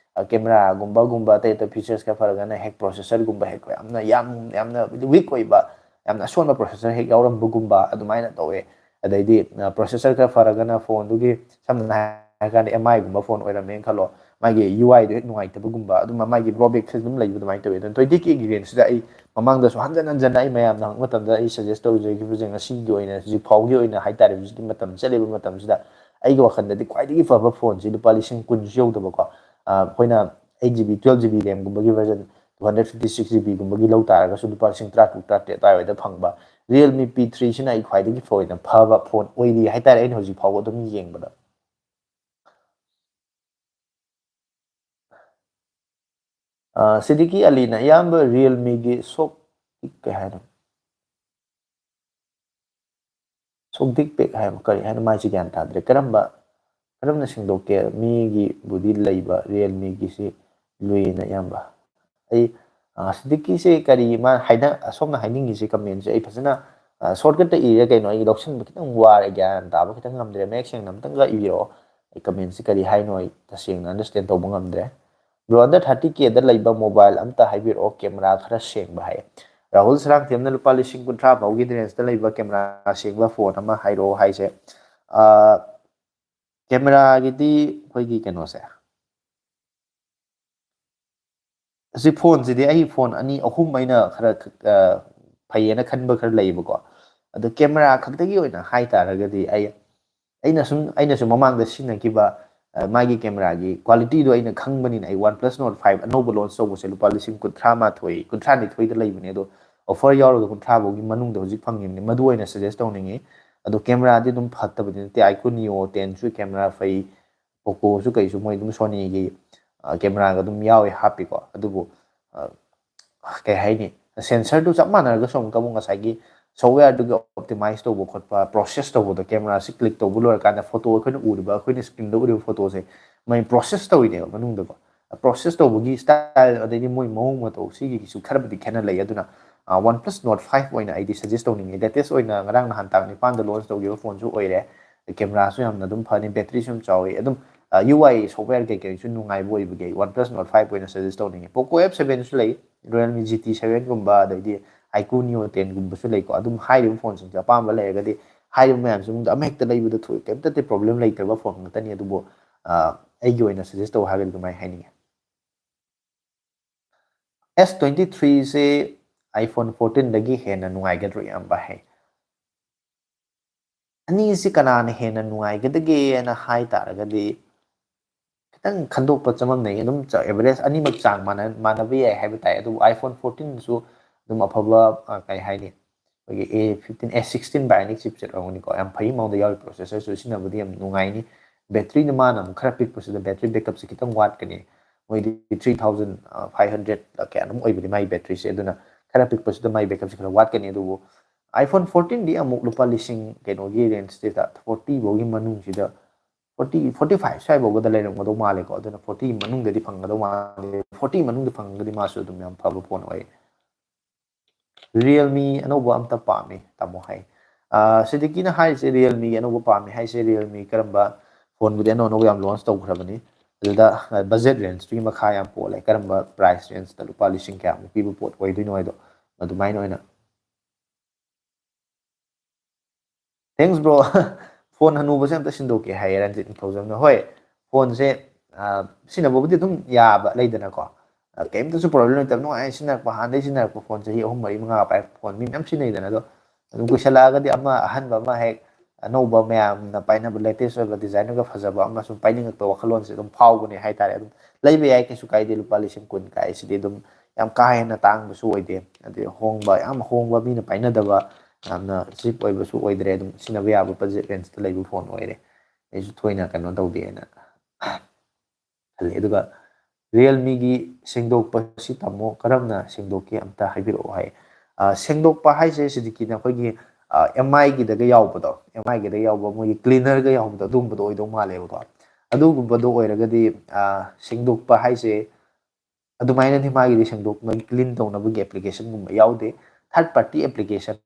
ꯀꯦꯃꯦꯔꯥꯒꯨꯝꯕꯒꯨꯝꯕ, ꯑꯇꯩ ꯑꯇꯩ ꯐꯤꯆꯔꯁ ꯈꯔ ꯐꯔꯒꯅ ꯍꯦꯛ ꯄ꯭ꯔꯣꯁꯦꯁꯔꯒꯨꯝꯕ ꯍꯦꯛ ꯌꯥꯝꯅ ꯌꯥꯝ ꯌꯥꯝꯅ ꯋꯤꯛ ꯑꯣꯏꯕ, ꯌꯥꯝꯅ ꯑꯁꯣꯟꯕ ꯄ꯭ꯔꯣꯁꯦꯁꯔ ꯍꯦꯛ ꯌꯥꯎꯔꯝꯕꯒꯨꯝꯕ ꯑꯗꯨꯃꯥꯏꯅ ꯇꯧꯋꯦ꯫ ꯑꯗꯩꯗꯤ ꯄ꯭ꯔꯣꯁꯦꯁꯔ ꯈꯔ ꯐꯔꯒꯅ ꯐꯣꯟꯗꯨꯒꯤ, ꯁꯝꯅ ꯍꯥꯏꯔꯀꯥꯟꯗ ꯑꯦꯝ ꯑꯥꯏꯒꯨꯝꯕ ꯐꯣꯟ ꯑꯣꯏꯔꯝꯃꯦꯅ ꯈꯜꯂꯣ, ꯃꯥꯒꯤ ꯌꯨ ꯑꯥꯏꯗꯣ ꯍꯦꯛ ꯅꯨꯡꯉꯥꯏꯇꯕꯒꯨꯝꯕ, ꯑꯗꯨꯝ ꯃꯥꯒꯤ ꯗ꯭ꯔꯣꯕꯦꯛꯁꯦ ꯑꯗꯨꯝ ꯂꯩꯕ ꯑꯗꯨꯃꯥꯏꯅ ꯇꯧꯋꯦ꯫ ꯑꯗꯨꯅ twenty Kꯒꯤ ꯔꯦꯟꯖꯁꯤꯗ ꯑꯩ ꯃꯃꯥꯡꯗꯁꯨ ꯍꯟꯖꯟ ꯍꯟꯖꯟꯅ ꯑꯩ ꯃꯌꯥꯝꯅ ꯍꯪꯕ ꯃꯇꯝꯗ ꯑꯩ ꯁꯖꯦꯁ ꯇꯧꯖꯈꯤꯕꯁꯦ, ꯉꯁꯤꯒꯤ ꯑꯣꯏꯅ, ꯍꯧꯖꯤꯛ ꯐꯥꯎꯒꯤ ꯑꯣꯏꯅ ꯍꯥꯏꯇꯥꯔꯦ, ꯍꯧꯖꯤꯛꯀꯤ ꯃꯇꯝ ꯆꯠꯂꯤꯕ ꯃꯇꯝꯁꯤꯗ ꯑꯩꯒꯤ ꯋꯥꯈꯜꯗꯗꯤ ꯈ꯭ꯋꯥꯏꯗꯒꯤ ꯐꯕ ꯐꯣꯟꯁꯤ ꯂꯨꯄꯥ ꯂꯤꯁꯤꯡ ꯀꯨꯟꯁꯨ ꯌꯧꯗꯕꯀꯣ, ꯑꯩꯈꯣꯏꯅ eight G B, twelve G B ꯔꯦꯝꯒꯨꯝꯕꯒꯤ version, two hundred fifty six G Bꯒꯨꯝꯕꯒꯤ ꯂꯧ ꯇꯥꯔꯒꯁꯨ ꯂꯨꯄꯥ ꯂꯤꯁꯤꯡ ꯇꯔꯥ ꯇꯔꯨꯛ, ꯇꯔꯥ ꯇꯔꯦꯠ ꯑꯗꯨꯋꯥꯏꯗ ꯐꯪꯕ Realme P threeꯁꯤꯅ ꯑꯩ ꯈ꯭ꯋꯥꯏꯗꯒꯤ ꯐꯕ ꯐꯣꯟ ꯑꯣꯏꯔꯤ ꯍꯥꯏꯇꯥꯔꯦ, ꯑꯩꯅ ꯍꯧꯖꯤꯛ ꯐꯥꯎꯕ ꯑꯗꯨꯝ ꯌꯦꯡꯕꯗ꯫ ꯑ, ꯁꯤꯗꯤꯀꯤ ꯑꯂꯤꯅ, "ꯏꯌꯥꯝꯕ, Realmeꯒꯤ ꯁꯣꯛ ꯀꯩ ꯍꯥꯏꯅꯣ? ꯁꯣꯛ ꯗꯤꯛ ꯄꯤꯛ ꯍꯥꯏꯕ ꯀꯔꯤ ꯍꯥꯏꯅꯣ? ꯃꯥꯏꯁꯤ ꯒ꯭ꯌꯥꯟ ꯇꯥꯗ꯭ꯔꯦ꯫ ꯀꯔꯝꯕ, ꯀꯔꯝꯅ ꯁꯦꯡꯗꯣꯛꯀꯦ? ꯃꯤꯒꯤꯕꯨꯗꯤ ꯂꯩꯕ, Realmeꯒꯤꯁꯤ ꯂꯨꯏꯅ ꯏꯌꯥꯝꯕ?" ꯑꯩ, ꯑ, ꯁꯤꯗꯤꯀꯤꯁꯦ ꯀꯔꯤ ꯃꯥ ꯍꯥꯏꯅ-, ꯑꯁꯣꯝꯅ ꯍꯥꯏꯅꯤꯡꯉꯤꯁꯦ commentꯁꯦ ꯑꯩ ꯐꯖꯅ, ꯑ, shortcutꯇ ꯏꯔꯦ ꯀꯩꯅꯣ, ꯑꯩ ꯂꯧꯁꯤꯟꯕ ꯈꯤꯇꯪ ꯋꯥꯔꯦ, ꯒ꯭ꯌꯥꯟ ꯇꯥꯕ ꯈꯤꯇꯪ ꯉꯝꯗ꯭ꯔꯦ꯫ ꯃꯌꯦꯛ ꯁꯦꯡꯅ ꯑꯝꯇꯪꯒ ꯏꯕꯤꯔꯛꯑꯣ꯫ ꯑꯩ commentꯁꯦ ꯀꯔꯤ ꯍꯥꯏꯅꯣ ꯑꯩ ꯇꯁꯦꯡꯅ understand ꯇꯧꯕ ꯉꯝꯗ꯭ꯔꯦ꯫ "Bro, under thirty Kꯗ ꯂꯩꯕ mobile ꯑꯝꯇ ꯍꯥꯏꯕꯤꯔꯛꯑꯣ, camera ꯈꯔ ꯁꯦꯡꯕ" ꯍꯥꯏꯌꯦ꯫ ꯔꯥꯍꯨꯜ ꯁꯔꯥꯡꯊꯦꯝꯅ ꯂꯨꯄꯥ ꯂꯤꯁꯤꯡ ꯀꯨꯟꯊ꯭ꯔꯥ ꯐꯥꯎꯒꯤ rangeꯇ ꯂꯩꯕ camera ꯁꯦꯡꯕ ꯐꯣꯟ ꯑꯃ ꯍꯥꯏꯔꯛꯑꯣ ꯍꯥꯏꯁꯦ꯫ ꯑ, cameraꯒꯤꯗꯤ ꯑꯩꯈꯣꯏꯒꯤ ꯀꯩꯅꯣꯁꯦ, ꯑꯁꯤ ꯐꯣꯟꯁꯤꯗꯤ ꯑꯩ ꯐꯣꯟ ꯑꯅꯤ ꯑꯍꯨꯝ ꯑꯩꯅ ꯈꯔ, ꯑ, ꯐꯩꯌꯦꯅ ꯈꯟꯕ ꯈꯔ ꯂꯩꯌꯦꯕꯀꯣ꯫ ꯑꯗꯣ camera ꯈꯛꯇꯒꯤ ꯑꯣꯏꯅ ꯍꯥꯏ ꯇꯥꯔꯒꯗꯤ ꯑꯩ, ꯑꯩꯅ ꯁꯨꯝ, ꯑꯩꯅꯁꯨ ꯃꯃꯥꯡꯗ ꯁꯤꯖꯤꯟꯅꯈꯤꯕ, ꯑ, ꯃꯥꯒꯤ cameraꯒꯤ qualityꯗꯣ ꯑꯩꯅ ꯈꯪꯕꯅꯤꯅ, ꯑꯩ OnePlus Nord five ꯑꯅꯧꯕ launch ꯇꯧꯕꯁꯦ ꯂꯨꯄꯥ ꯂꯤꯁꯤꯡ ꯀꯨꯟꯊ꯭ꯔꯥ ꯃꯥꯊꯣꯏ, ꯀꯨꯟꯊ꯭ꯔꯥ ꯅꯤꯊꯣꯏꯗ ꯂꯩꯕꯅꯦ, ꯑꯗꯣ offer ꯌꯥꯎꯔꯒ ꯀꯨꯟꯊ꯭ꯔꯥ ꯐꯥꯎꯒꯤ ꯃꯅꯨꯡꯗ ꯍꯧꯖꯤꯛ ꯐꯪꯉꯤꯕꯅꯤ, ꯃꯗꯨ ꯑꯣꯏꯅ suggest ꯇꯧꯅꯤꯡꯉꯤ꯫ ꯑꯗꯣ cameraꯗꯤ ꯑꯗꯨꯝ ꯐꯠꯇꯕꯗꯤ ꯅꯠꯇꯦ, iQOO Neo tenꯁꯨ camera ꯐꯩ, Pocoꯁꯨ ꯀꯩꯁꯨ ꯃꯣꯏ ꯑꯗꯨꯝ Sonyꯒꯤ, ꯑ, cameraꯒ ꯑꯗꯨꯝ ꯌꯥꯎꯋꯦ, ꯍꯥꯞꯄꯤꯀꯣ꯫ ꯑꯗꯨꯕꯨ, ꯑ, ꯀꯩ ꯍꯥꯏꯅꯤ, sensorꯗꯨ ꯆꯞ ꯃꯥꯟꯅꯔꯒꯁꯨ ꯑꯃꯨꯛꯀ ꯑꯃꯨꯛ ꯉꯁꯥꯏꯒꯤ softwareꯗꯨꯒꯤ optimize ꯇꯧꯕ ꯈꯣꯠꯄ, process ꯇꯧꯕꯗꯣ, cameraꯁꯤ click ꯇꯧꯕ ꯂꯣꯏꯔꯀꯥꯟꯗ photo ꯑꯩꯈꯣꯏꯅ ꯎꯔꯤꯕ, ꯑꯩꯈꯣꯏꯅ screenꯗ ꯎꯔꯤꯕ photoꯁꯦ ꯃꯣꯏ process ꯇꯧꯔꯤꯅꯦꯕ ꯃꯅꯨꯡꯗꯀꯣ꯫ Process ꯇꯧꯕꯒꯤ style, ꯑꯗꯩꯗꯤ ꯃꯣꯏ ꯃꯑꯣꯡ ꯃꯇꯧ, ꯁꯤꯒꯤꯁꯨ ꯈꯔꯕꯨꯗꯤ ꯈꯦꯠꯅ ꯂꯩ꯫ ꯑꯗꯨꯅ ꯋꯥꯟ ꯄ꯭ꯂꯁ ꯅꯣꯠ ꯐꯥꯏꯚ ꯑꯣꯏꯅ ꯑꯩꯗꯤ ꯁꯖꯦꯁ ꯇꯧꯅꯤꯡꯉꯤ꯫ ꯂꯦꯇꯦꯁ ꯑꯣꯏꯅ ꯉꯔꯥꯡ ꯅꯍꯥꯟ ꯇꯥꯡ ꯅꯤꯄꯥꯟꯗ ꯂꯣꯟꯆ ꯇꯧꯈꯤꯕ ꯐꯣꯟꯁꯨ ꯑꯣꯏꯔꯦ꯫ ꯀꯦꯃꯦꯔꯥꯁꯨ ꯌꯥꯝꯅ ꯑꯗꯨꯝ ꯐꯅꯤ, ꯕꯦꯇ꯭ꯔꯤꯁꯨ ꯌꯥꯝ ꯆꯥꯎꯋꯤ, ꯑꯗꯨꯝ ꯌꯨ ꯑꯥꯏ ꯁꯣꯐꯋꯦꯌꯔ ꯀꯩꯀꯩꯁꯨ ꯅꯨꯡꯉꯥꯏꯕ ꯑꯣꯏꯕꯒꯤ ꯑꯩ ꯋꯥꯟ ꯄ꯭ꯂꯁ ꯅꯣꯠ ꯐꯥꯏꯚ ꯑꯣꯏꯅ ꯁꯖꯦꯁ ꯇꯧꯅꯤꯡꯉꯤ꯫ ꯄꯣꯀꯣ ꯑꯦꯐ ꯁꯕꯦꯟꯁꯨ ꯂꯩ, ꯔꯤꯌꯦꯜꯃꯤ ꯖꯤ ꯇꯤ ꯁꯕꯦꯟꯒꯨꯝꯕ, ꯑꯗꯩꯗꯤ ꯑꯥꯏꯀꯨ ꯅꯤꯑꯣ ꯇꯦꯟꯒꯨꯝꯕꯁꯨ ꯂꯩꯀꯣ꯫ ꯑꯗꯨꯝ ꯍꯥꯏꯔꯤꯕ ꯐꯣꯟꯁꯤꯡꯁꯦ ꯑꯄꯥꯝꯕ ꯂꯩꯔꯒꯗꯤ ꯍꯥꯏꯔꯤꯕ ꯃꯌꯥꯝꯁꯤ ꯃꯅꯨꯡꯗ ꯑꯃꯍꯦꯛꯇ ꯂꯩꯕꯗ ꯊꯣꯏ ꯀꯩꯝꯇꯗꯤ ꯄ꯭ꯔꯣꯕ꯭ꯂꯦꯝ ꯂꯩꯇ꯭ꯔꯕ ꯐꯣꯟ ꯉꯥꯛꯇꯅꯤ꯫ ꯑꯗꯨꯕꯨ ꯑ, ꯑꯩꯒꯤ ꯑꯣꯏꯅ ꯁꯖꯦꯁ ꯇꯧ ꯍꯥꯏꯔꯒꯗꯤ ꯑꯗꯨꯃꯥꯏꯅ ꯍꯥꯏꯅꯤꯡꯉꯤ꯫ ꯑꯦꯁ ꯇ꯭ꯋꯦꯟꯇꯤ ꯊ꯭ꯔꯤꯁꯦ ꯑꯥꯏꯐꯣꯟ ꯐꯣꯔꯇꯤꯟꯗꯒꯤ ꯍꯦꯟꯅ ꯅꯨꯡꯉꯥꯏꯒꯗ꯭ꯔꯣ ꯏꯌꯥꯝꯕ? ꯍꯥꯏ, ꯑꯅꯤꯁꯤ ꯀꯅꯥꯅ ꯍꯦꯟꯅ ꯅꯨꯡꯉꯥꯏꯒꯗꯒꯦꯅ ꯍꯥꯏ ꯇꯥꯔꯒꯗꯤ ꯈꯤꯇꯪ ꯈꯟꯗꯣꯛꯄ ꯆꯃꯝꯅꯩ꯫ ꯑꯗꯨꯝ ꯑꯦꯚꯔꯦꯖ ꯑꯅꯤꯃꯛ ꯆꯥꯡ ꯃꯥꯟꯅ ꯃꯥꯟꯅꯕ ꯌꯥꯏ ꯍꯥꯏꯕ ꯇꯥꯏ꯫ ꯑꯗꯨꯕꯨ ꯑꯥꯏꯐꯣꯟ ꯐꯣꯔꯇꯤꯟꯁꯨ ꯑꯗꯨꯝ ꯑꯐꯕ, ꯑ, ꯀꯩ ꯍꯥꯏꯅꯤ, ꯑꯩꯈꯣꯏꯒꯤ ꯑꯦ ꯐꯤꯐꯇꯤꯟ, ꯑꯦ ꯁꯤꯛꯁꯇꯤꯟ ꯕꯥꯏꯑꯣꯅꯤꯛ ꯆꯤꯞꯁꯦꯠ ꯑꯣꯏꯔꯝꯒꯅꯤꯀꯣ, ꯌꯥꯝ ꯐꯩ ꯃꯉꯣꯟꯗ ꯌꯥꯎꯔꯤ ꯄ꯭ꯔꯣꯁꯦꯁꯔꯁꯨ, ꯁꯤꯖꯤꯟꯅꯕꯗꯤ ꯌꯥꯝ ꯅꯨꯡꯉꯥꯏꯅꯤ꯫ ꯕꯦꯇ꯭ꯔꯤꯅ ꯃꯥꯅ ꯑꯃꯨꯛ ꯈꯔ ꯄꯤꯛꯄꯁꯤꯗ ꯕꯦꯇ꯭ꯔꯤ ꯕꯦꯛꯀꯞꯁꯦ ꯈꯤꯇꯪ ꯋꯥꯠꯀꯅꯤ꯫ ꯃꯣꯏꯗꯤ ꯊ꯭ꯔꯤ ꯊꯥꯎꯖꯟ ꯐꯥꯏꯚ ꯍꯟꯗ꯭ꯔꯦꯠ ꯀꯌꯥꯅꯣꯝ ꯑꯣꯏꯕꯅꯤ ꯃꯥꯒꯤ ꯕꯦꯇ꯭ꯔꯤꯁꯦ, ꯑꯗꯨꯅ ꯈꯔ ꯄꯤꯛꯄꯁꯤꯗ ꯃꯥꯒꯤ ꯕꯦꯛꯀꯞꯁꯦ ꯈꯔ ꯋꯥꯠꯀꯅꯤ꯫ ꯑꯗꯨꯕꯨ ꯑꯥꯏꯐꯣꯟ ꯐꯣꯔꯇꯤꯟꯗꯤ ꯑꯃꯨꯛ ꯂꯨꯄꯥ ꯂꯤꯁꯤꯡ ꯀꯩꯅꯣꯒꯤ ꯔꯦꯟꯖꯁꯤꯗ, ꯐꯣꯔꯇꯤ ꯐꯥꯎꯒꯤ ꯃꯅꯨꯡꯁꯤꯗ, ꯐꯣꯔꯇꯤ, ꯐꯣꯔꯇꯤ ꯐꯥꯏꯚ ꯁ꯭ꯋꯥꯏꯐꯥꯎꯒꯗ ꯂꯩꯔꯝꯒꯗꯧ ꯃꯥꯜꯂꯦꯀꯣ꯫ ꯑꯗꯨꯅ ꯐꯣꯔꯇꯤ ꯃꯅꯨꯡꯗꯗꯤ ꯐꯪꯒꯗꯧ ꯃꯥꯜꯂꯦ꯫ ꯐꯣꯔꯇꯤ ꯃꯅꯨꯡꯗ ꯐꯪꯉꯒꯗꯤ ꯃꯥꯁꯨ ꯑꯗꯨꯝ ꯌꯥꯝ ꯐꯕ ꯐꯣꯟ ꯑꯣꯏ꯫ ꯔꯤꯌꯦꯜꯃꯤ ꯑꯅꯧꯕ ꯑꯝꯇ ꯄꯥꯝꯃꯤ, ꯇꯥꯃꯣ ꯍꯥꯏ꯫ ꯑ, ꯁꯤꯗꯤꯀꯤꯅ ꯍꯥꯏꯔꯤꯁꯦ ꯔꯤꯌꯦꯜꯃꯤ ꯑꯅꯧꯕ ꯄꯥꯝꯃꯤ ꯍꯥꯏꯁꯦ, ꯔꯤꯌꯦꯜꯃꯤ ꯀꯔꯝꯕ ꯐꯣꯟꯕꯨꯗꯤ ꯑꯅꯧ ꯑꯅꯧꯕ ꯌꯥꯝ ꯂꯣꯟꯆ ꯇꯧꯈ꯭ꯔꯕꯅꯤ꯫ ꯑꯗꯨꯗ, ꯑ, ꯕꯖꯦꯠ ꯔꯦꯟꯖꯇꯨꯒꯤ ꯃꯈꯥ ꯌꯥꯝ ꯄꯣꯜꯂꯦ, ꯀꯔꯝꯕ ꯄ꯭ꯔꯥꯏꯁ ꯔꯦꯟꯖꯇ ꯂꯨꯄꯥ ꯂꯤꯁꯤꯡ ꯀꯌꯥꯃꯨꯛ ꯄꯤꯕ ꯄꯣꯠ ꯑꯣꯏꯗꯣꯏꯅꯣ ꯍꯥꯏꯗꯣ, ꯑꯗꯨꯃꯥꯏꯅ ꯑꯣꯏꯅ꯫ Thanks bro꯫ ꯐꯣꯟ ꯍꯅꯨꯕꯁꯦ ꯑꯝꯇ ꯁꯤꯟꯗꯣꯛꯀꯦ ꯍꯥꯏꯌꯦ ꯔꯟꯖꯤꯠ ꯅꯤꯡꯊꯧꯖꯝꯅ꯫ ꯍꯣꯏ, ꯐꯣꯟꯁꯦ, ꯑ, ꯁꯤꯖꯤꯟꯅꯕꯕꯨꯗꯤ ꯑꯗꯨꯝ ꯌꯥꯕ ꯂꯩꯗꯅꯀꯣ꯫ ꯑ, ꯀꯩꯝꯇꯁꯨ ꯄ꯭ꯔꯣꯕ꯭ꯂꯦꯝ ꯂꯩꯇꯕ, ꯅꯨꯡꯉꯥꯏꯅ ꯁꯤꯖꯤꯟꯅꯔꯛꯄ, ꯍꯥꯟꯅꯗꯩ ꯁꯤꯖꯤꯟꯅꯔꯛꯄ ꯐꯣꯟ, ꯆꯍꯤ ꯑꯍꯨꯝ, ꯃꯔꯤ, ꯃꯉꯥ ꯄꯥꯏꯔꯛꯄ ꯐꯣꯟ ꯃꯤ ꯃꯌꯥꯝ ꯁꯤꯖꯤꯟꯅꯩꯗꯅ꯫ ꯑꯗꯣ ꯑꯗꯨꯝ ꯀꯨꯏꯁꯜꯂꯛꯑꯒꯗꯤ ꯑꯃ ꯑꯍꯟꯕ ꯑꯃ ꯍꯦꯛ ꯑꯅꯧꯕ ꯃꯌꯥꯝꯅ ꯄꯥꯏꯅꯕ ꯂꯦꯇꯦꯁ ꯑꯣꯏꯕ ꯗꯤꯖꯥꯏꯟꯒ ꯐꯖꯕ ꯑꯃ ꯁꯨꯝ ꯄꯥꯏꯅꯤꯡꯉꯛꯄ ꯋꯥꯈꯜꯂꯣꯟꯁꯦ ꯑꯗꯨꯝ ꯐꯥꯎꯕꯅꯦ ꯍꯥꯏꯇꯥꯔꯦ꯫ ꯑꯗꯨꯝ ꯂꯩꯕ ꯌꯥꯏ, ꯀꯩꯁꯨ ꯀꯥꯏꯗꯦ꯫ ꯂꯨꯄꯥ ꯂꯤꯁꯤꯡ ꯀꯨꯟ ꯀꯥꯏꯁꯤꯗꯤ ꯑꯗꯨꯝ ꯌꯥꯝ ꯀꯥ ꯍꯦꯟꯅ ꯇꯥꯡꯕꯁꯨ ꯑꯣꯏꯗꯦ, ꯑꯗꯩ ꯍꯣꯡꯕ, ꯌꯥꯝ ꯍꯣꯡꯕ, ꯃꯤꯅ ꯄꯥꯏꯅꯗꯕ, ꯌꯥꯝꯅ ꯆꯤꯞ ꯑꯣꯏꯕꯁꯨ ꯑꯣꯏꯗ꯭ꯔꯦ꯫ ꯑꯗꯨꯝ ꯁꯤꯖꯤꯟꯅꯕ ꯌꯥꯕ ꯕꯖꯦꯠ ꯔꯦꯟꯖꯇ ꯂꯩꯕ ꯐꯣꯟ ꯑꯣꯏꯔꯦ꯫ ꯑꯩꯁꯨ ꯊꯣꯏꯅ ꯀꯩꯅꯣ ꯇꯧꯗꯦꯅ ꯈꯜꯂꯤ꯫ ꯑꯗꯨꯒ ꯔꯤꯌꯦꯜꯃꯤꯒꯤ ꯁꯦꯡꯗꯣꯛꯄꯁꯤ ꯇꯥꯃꯣ ꯀꯔꯝꯅ ꯁꯦꯡꯗꯣꯛꯀꯦ ꯑꯝꯇ ꯍꯥꯏꯕꯤꯔꯛꯑꯣ ꯍꯥꯏ꯫ ꯑ, ꯁꯦꯡꯗꯣꯛꯄ ꯍꯥꯏꯁꯦ ꯁꯤꯗꯤ ꯀꯤꯅ ꯑꯩꯈꯣꯏꯒꯤ, ꯑ, ꯑꯦꯝ ꯑꯥꯏꯒꯤꯗꯒ ꯌꯥꯎꯕꯗꯣ, ꯑꯦꯝ ꯑꯥꯏꯒꯤꯗ ꯌꯥꯎꯕ ꯃꯣꯏꯒꯤ ꯀ꯭ꯂꯤꯅꯔꯒ ꯌꯥꯎꯕꯗꯣ, ꯑꯗꯨꯒꯨꯝꯕꯗꯣ ꯑꯣꯏꯗꯧ ꯃꯥꯜꯂꯦꯕꯀꯣ꯫ ꯑꯗꯨꯒꯨꯝꯕꯗꯣ ꯑꯣꯏꯔꯒꯗꯤ, ꯑ, ꯁꯦꯡꯗꯣꯛꯄ ꯍꯥꯏꯁꯦ ꯑꯗꯨꯃꯥꯏꯅꯗꯤ ꯃꯥꯒꯤꯗꯤ ꯁꯦꯡꯗꯣꯛꯅ clean ꯇꯧꯅꯕꯒꯤ application ꯒꯨꯝꯕ ꯌꯥꯎꯗꯦ꯫ Third party application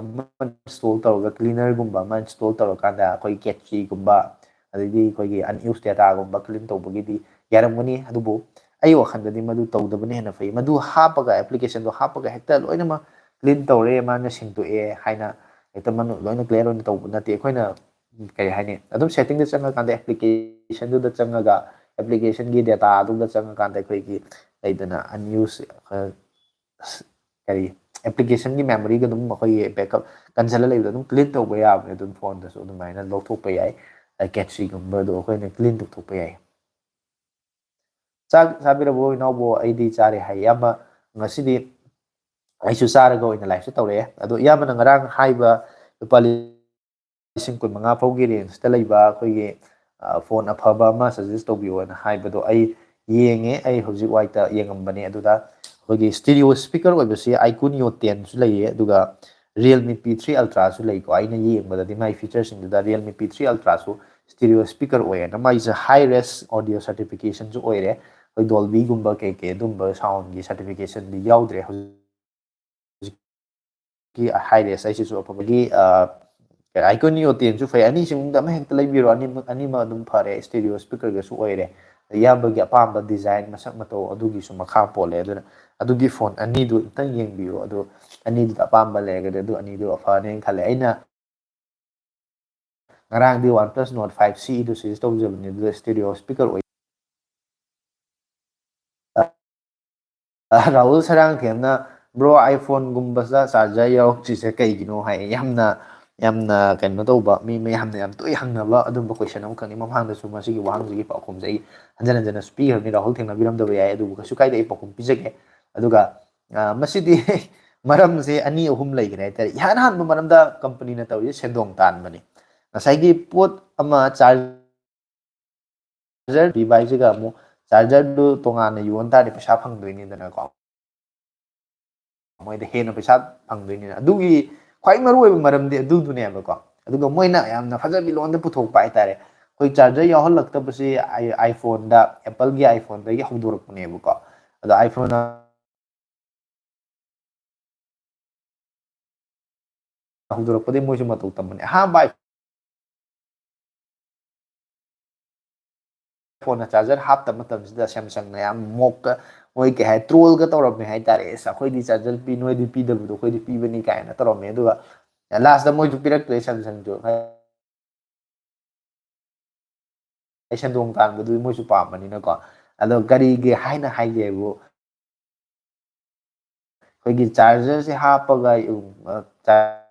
ꯑꯃ install ꯇꯧꯔꯒ, cleaner ꯒꯨꯝꯕ ꯑꯃ install ꯇꯧꯔꯀꯥꯟꯗ ꯑꯩꯈꯣꯏ ꯀꯦꯠꯁꯤꯒꯨꯝꯕ, ꯑꯗꯩꯗꯤ ꯑꯩꯈꯣꯏꯒꯤ unused data ꯒꯨꯝꯕ clean ꯇꯧꯕꯒꯤꯗꯤ ꯌꯥꯔꯝꯒꯅꯤ꯫ ꯑꯗꯨꯕꯨ ꯑꯩ ꯋꯥꯈꯜꯗꯗꯤ ꯃꯗꯨ ꯇꯧꯗꯕꯅ ꯍꯦꯟꯅ ꯐꯩ꯫ ꯃꯗꯨ ꯍꯥꯞꯄꯒ, application ꯗꯣ ꯍꯥꯞꯄꯒ ꯍꯦꯛꯇ ꯂꯣꯏꯅꯃꯛ clean ꯇꯧꯔꯦ, ꯃꯥꯅ ꯁꯦꯡꯗꯣꯛꯑꯦ ꯍꯥꯏꯅ ꯍꯦꯛꯇ ꯃꯅꯨꯡ ꯂꯣꯏꯅ clear ꯑꯣꯏꯅ ꯇꯧꯕ ꯅꯠꯇꯦ꯫ ꯑꯩꯈꯣꯏꯅ, ꯎꯝ, ꯀꯔꯤ ꯍꯥꯏꯅꯤ, ꯑꯗꯨꯝ setting ꯗ ꯆꯪꯉꯀꯥꯟꯗ, application ꯗꯨꯗ ꯆꯪꯉꯒ, application ꯒꯤ data ꯗꯨꯗ ꯆꯪꯉꯀꯥꯟꯗ ꯑꯩꯈꯣꯏꯒꯤ ꯂꯩꯗꯅ unused, ꯑ, ꯀꯔꯤ, application ꯒꯤ memory ꯒ ꯑꯗꯨꯝ ꯑꯩꯈꯣꯏꯒꯤ backup ꯀꯟꯁꯤꯜꯂ ꯂꯩꯕꯗꯣ ꯑꯗꯨꯝ clean ꯇꯧꯕ ꯌꯥꯕꯅꯦ꯫ ꯑꯗꯨꯝ phone ꯗꯁꯨ ꯑꯗꯨꯃꯥꯏꯅ ꯂꯧꯊꯣꯛꯄ ꯌꯥꯏ, ꯀꯦꯠꯁꯤꯒꯨꯝꯕꯗꯣ ꯑꯩꯈꯣꯏꯅ clean ꯇꯧꯊꯣꯛꯄ ꯌꯥꯏ꯫ ꯆꯥꯛ ꯆꯥꯕꯤꯔꯕꯣ ꯏꯅꯥꯎꯕꯣ? ꯑꯩꯗꯤ ꯆꯥꯔꯦ ꯍꯥꯏ꯫ ꯏꯌꯥꯝꯕ, ꯉꯁꯤꯗꯤ ꯑꯩꯁꯨ ꯆꯥꯔꯒ ꯑꯣꯏꯅ live ꯁꯦ ꯇꯧꯔꯛꯑꯦ꯫ ꯑꯗꯣ ꯏꯌꯥꯝꯕꯅ ꯉꯔꯥꯡ ꯍꯥꯏꯕ ꯂꯨꯄꯥ ꯂꯤꯁꯤꯡ ꯀꯨꯟꯃꯉꯥ ꯐꯥꯎꯒꯤ range ꯇ ꯂꯩꯕ ꯑꯩꯈꯣꯏꯒꯤ, ꯑ, phone ꯑꯐꯕ ꯑꯃ suggest ꯇꯧꯕꯤꯌꯣꯅ ꯍꯥꯏꯕꯗꯣ ꯑꯩ ꯌꯦꯡꯉꯦ꯫ ꯑꯩ ꯍꯧꯖꯤꯛ ꯋꯥꯏꯇ ꯌꯦꯡꯉꯝꯕꯅꯦ꯫ ꯑꯗꯨꯗ ꯑꯩꯈꯣꯏꯒꯤ stereo speaker ꯑꯣꯏꯕꯁꯤ Iconio ten ꯁꯨ ꯂꯩꯌꯦ, ꯑꯗꯨꯒ Realme P three Ultra ꯁꯨ ꯂꯩꯀꯣ꯫ ꯑꯩꯅ ꯌꯦꯡꯕꯗꯗꯤ ꯃꯥꯏ feature ꯁꯤꯡꯗꯨꯗ Realme P three Ultra ꯁꯨ stereo speaker ꯑꯣꯏꯌꯦꯅ, ꯃꯥꯏꯁꯦ high res audio certification ꯁꯨ ꯑꯣꯏꯔꯦ꯫ ꯑꯩꯈꯣꯏ Dolby ꯒꯨꯝꯕ ꯀꯩ ꯀꯩ ꯑꯗꯨꯝꯕ sound ꯒꯤ certification ꯗꯤ ꯌꯥꯎꯗ꯭ꯔꯦ ꯍꯧꯖꯤꯛ꯫ ꯍꯧꯖꯤꯛꯀꯤ high res ꯍꯥꯏꯁꯤꯁꯨ ꯑꯐꯕꯒꯤ, ꯑ, Iconio ten ꯁꯨ ꯐꯩ꯫ ꯑꯅꯤꯁꯤ ꯃꯅꯨꯡꯗ ꯑꯃ ꯍꯦꯛꯇ ꯂꯩꯕꯤꯔꯣ, ꯑꯅꯤꯃꯛ, ꯑꯅꯤꯃꯛ ꯑꯗꯨꯝ ꯐꯔꯦ, stereo speaker ꯒꯁꯨ ꯑꯣꯏꯔꯦ꯫ ꯏꯌꯥꯝꯕꯒꯤ ꯑꯄꯥꯝꯕ design, ꯃꯁꯛ ꯃꯇꯧ ꯑꯗꯨꯒꯤꯁꯨ ꯃꯈꯥ ꯄꯣꯜꯂꯦ꯫ ꯑꯗꯨꯅ ꯑꯗꯨꯒꯤ phone ꯑꯅꯤꯗꯨ ꯑꯝꯇꯪ ꯌꯦꯡꯕꯤꯌꯨ꯫ ꯑꯗꯨ ꯑꯅꯤꯗꯨꯗ ꯑꯄꯥꯝꯕ ꯂꯩꯔꯒꯗꯤ ꯑꯗꯨ ꯑꯅꯤꯗꯨ ꯑꯐꯅꯦꯅ ꯈꯜꯂꯦ꯫ ꯑꯩꯅ ꯉꯔꯥꯡꯗꯤ OnePlus Nord five C E ꯗꯨ suggest ꯇꯧꯖꯕꯅꯤ, ꯑꯗꯨꯗ stereo speaker ꯑꯣꯏ꯫ ꯑ, ꯔꯥꯍꯨꯜ ꯁꯔꯥꯡꯊꯦꯝꯅ, "Bro, iPhone ꯒꯨꯝꯕꯗ charger ꯌꯥꯎꯔꯛꯇ꯭ꯔꯤꯁꯦ ꯀꯩꯒꯤꯅꯣ?" ꯍꯥꯏ꯫ ꯌꯥꯝꯅ, ꯌꯥꯝꯅ ꯀꯩꯅꯣ ꯇꯧꯕ, ꯃꯤ ꯃꯌꯥꯝꯅ ꯌꯥꯝ ꯇꯣꯏ ꯍꯪꯅꯕ ꯑꯗꯨꯝꯕ question ꯑꯃꯈꯛꯅꯤ꯫ ꯃꯃꯥꯡꯗꯁꯨ ꯃꯁꯤꯒꯤ ꯋꯥꯍꯪꯁꯤꯒꯤ ꯄꯥꯎꯈꯨꯝꯁꯦ ꯑꯩ ꯍꯟꯖꯟ ꯍꯟꯖꯟꯅꯁꯨ ꯄꯤꯈ꯭ꯔꯕꯅꯤ꯫ ꯔꯥꯍꯨꯜ ꯊꯦꯡꯅꯕꯤꯔꯝꯗꯕ ꯌꯥꯏ, ꯑꯗꯨꯕꯨ ꯀꯩꯁꯨ ꯀꯥꯏꯗꯦ, ꯑꯩ ꯄꯥꯎꯈꯨꯝ ꯄꯤꯖꯒꯦ꯫ ꯑꯗꯨꯒ, ꯑ, ꯃꯁꯤꯗꯤ ꯃꯔꯝꯁꯦ ꯑꯅꯤ ꯑꯍꯨꯝ ꯂꯩꯈ꯭ꯔꯦ ꯍꯥꯏꯇꯥꯔꯦ꯫ ꯏꯍꯥꯟ ꯍꯥꯟꯕ ꯃꯔꯝꯗ company ꯅ ꯇꯧꯔꯤꯁꯦ ꯁꯦꯟꯗꯣꯡ ꯇꯥꯟꯕꯅꯤ꯫ ꯉꯁꯥꯏꯒꯤ ꯄꯣꯠ ꯑꯃ charge charger ꯄꯤꯕ ꯍꯥꯏꯁꯤꯒ ꯑꯃꯨꯛ charger ꯗꯨ ꯇꯣꯉꯥꯟꯅ ꯌꯣꯟ ꯇꯥꯔꯗꯤ ꯄꯩꯁꯥ ꯐꯪꯗꯣꯏꯅꯤꯗꯅꯀꯣ꯫ ꯃꯣꯏꯗ ꯍꯦꯟꯅ ꯄꯩꯁꯥ ꯐꯪꯗꯣꯏꯅꯤꯅ꯫ ꯑꯗꯨꯒꯤ ꯈ꯭ꯋꯥꯏ ꯃꯔꯨꯑꯣꯏꯕ ꯃꯔꯝꯗꯤ ꯑꯗꯨꯗꯨꯅꯦꯕꯀꯣ꯫ ꯑꯗꯨꯒ ꯃꯣꯏꯅ ꯌꯥꯝꯅ ꯐꯖꯕꯤ ꯂꯣꯟꯗ ꯄꯨꯊꯣꯛꯄ ꯍꯥꯏꯇꯥꯔꯦ꯫ ꯑꯩꯈꯣꯏ charger ꯌꯥꯎꯍꯜꯂꯛꯇꯕꯁꯤ i-, iPhone the, Apple ꯒꯤ iPhone ꯗꯒꯤ ꯍꯧꯗꯣꯔꯛꯄꯅꯦꯕꯀꯣ꯫ ꯑꯗꯣ iPhone ꯍꯧꯗꯣꯔꯛꯄꯗꯒꯤ ꯃꯣꯏꯁꯨ ꯃꯇꯧ ꯇꯝꯕꯅꯦ꯫ ꯑꯍꯥꯟꯕ iPhone ꯆꯥꯔꯖꯔ ꯍꯥꯞꯇꯕ ꯃꯇꯝꯁꯤꯗ Samsungꯅ ꯌꯥꯝ ꯃꯣꯛꯀ, ꯃꯣꯏ ꯀꯩ ꯍꯥꯏ, ꯇ꯭ꯔꯣꯜꯒ ꯇꯧꯔꯝꯃꯦ ꯍꯥꯏꯇꯥꯔꯦ꯫ "ꯑꯁ, ꯑꯩꯈꯣꯏꯗꯤ ꯆꯥꯔꯖꯔ ꯄꯤ, ꯅꯣꯏꯗꯤ ꯄꯤꯗꯕꯗꯣ ꯑꯩꯈꯣꯏꯗꯤ ꯄꯤꯕꯅꯤ" ꯀꯥꯏꯅ ꯇꯧꯔꯝꯃꯦ꯫ ꯑꯗꯨꯒ ꯂꯥꯁꯇ ꯃꯣꯏꯁꯨ ꯄꯤꯔꯛꯇ꯭ꯔꯦ Samsungꯁꯨ꯫ ꯑꯩ ꯁꯦꯟꯗꯣꯡ ꯇꯥꯟꯕꯗꯨꯗꯤ ꯃꯣꯏꯁꯨ ꯄꯥꯝꯕꯅꯤꯅꯀꯣ꯫ ꯑꯗꯣ ꯀꯔꯤꯒꯤ ꯍꯥꯏꯅ ꯍꯥꯏꯒꯦꯕꯨ, ꯑꯩꯈꯣꯏꯒꯤ ꯆꯥꯔꯖꯔꯁꯦ ꯍꯥꯞꯄꯒ, ꯎꯝ, ꯑ, ꯆꯥ-,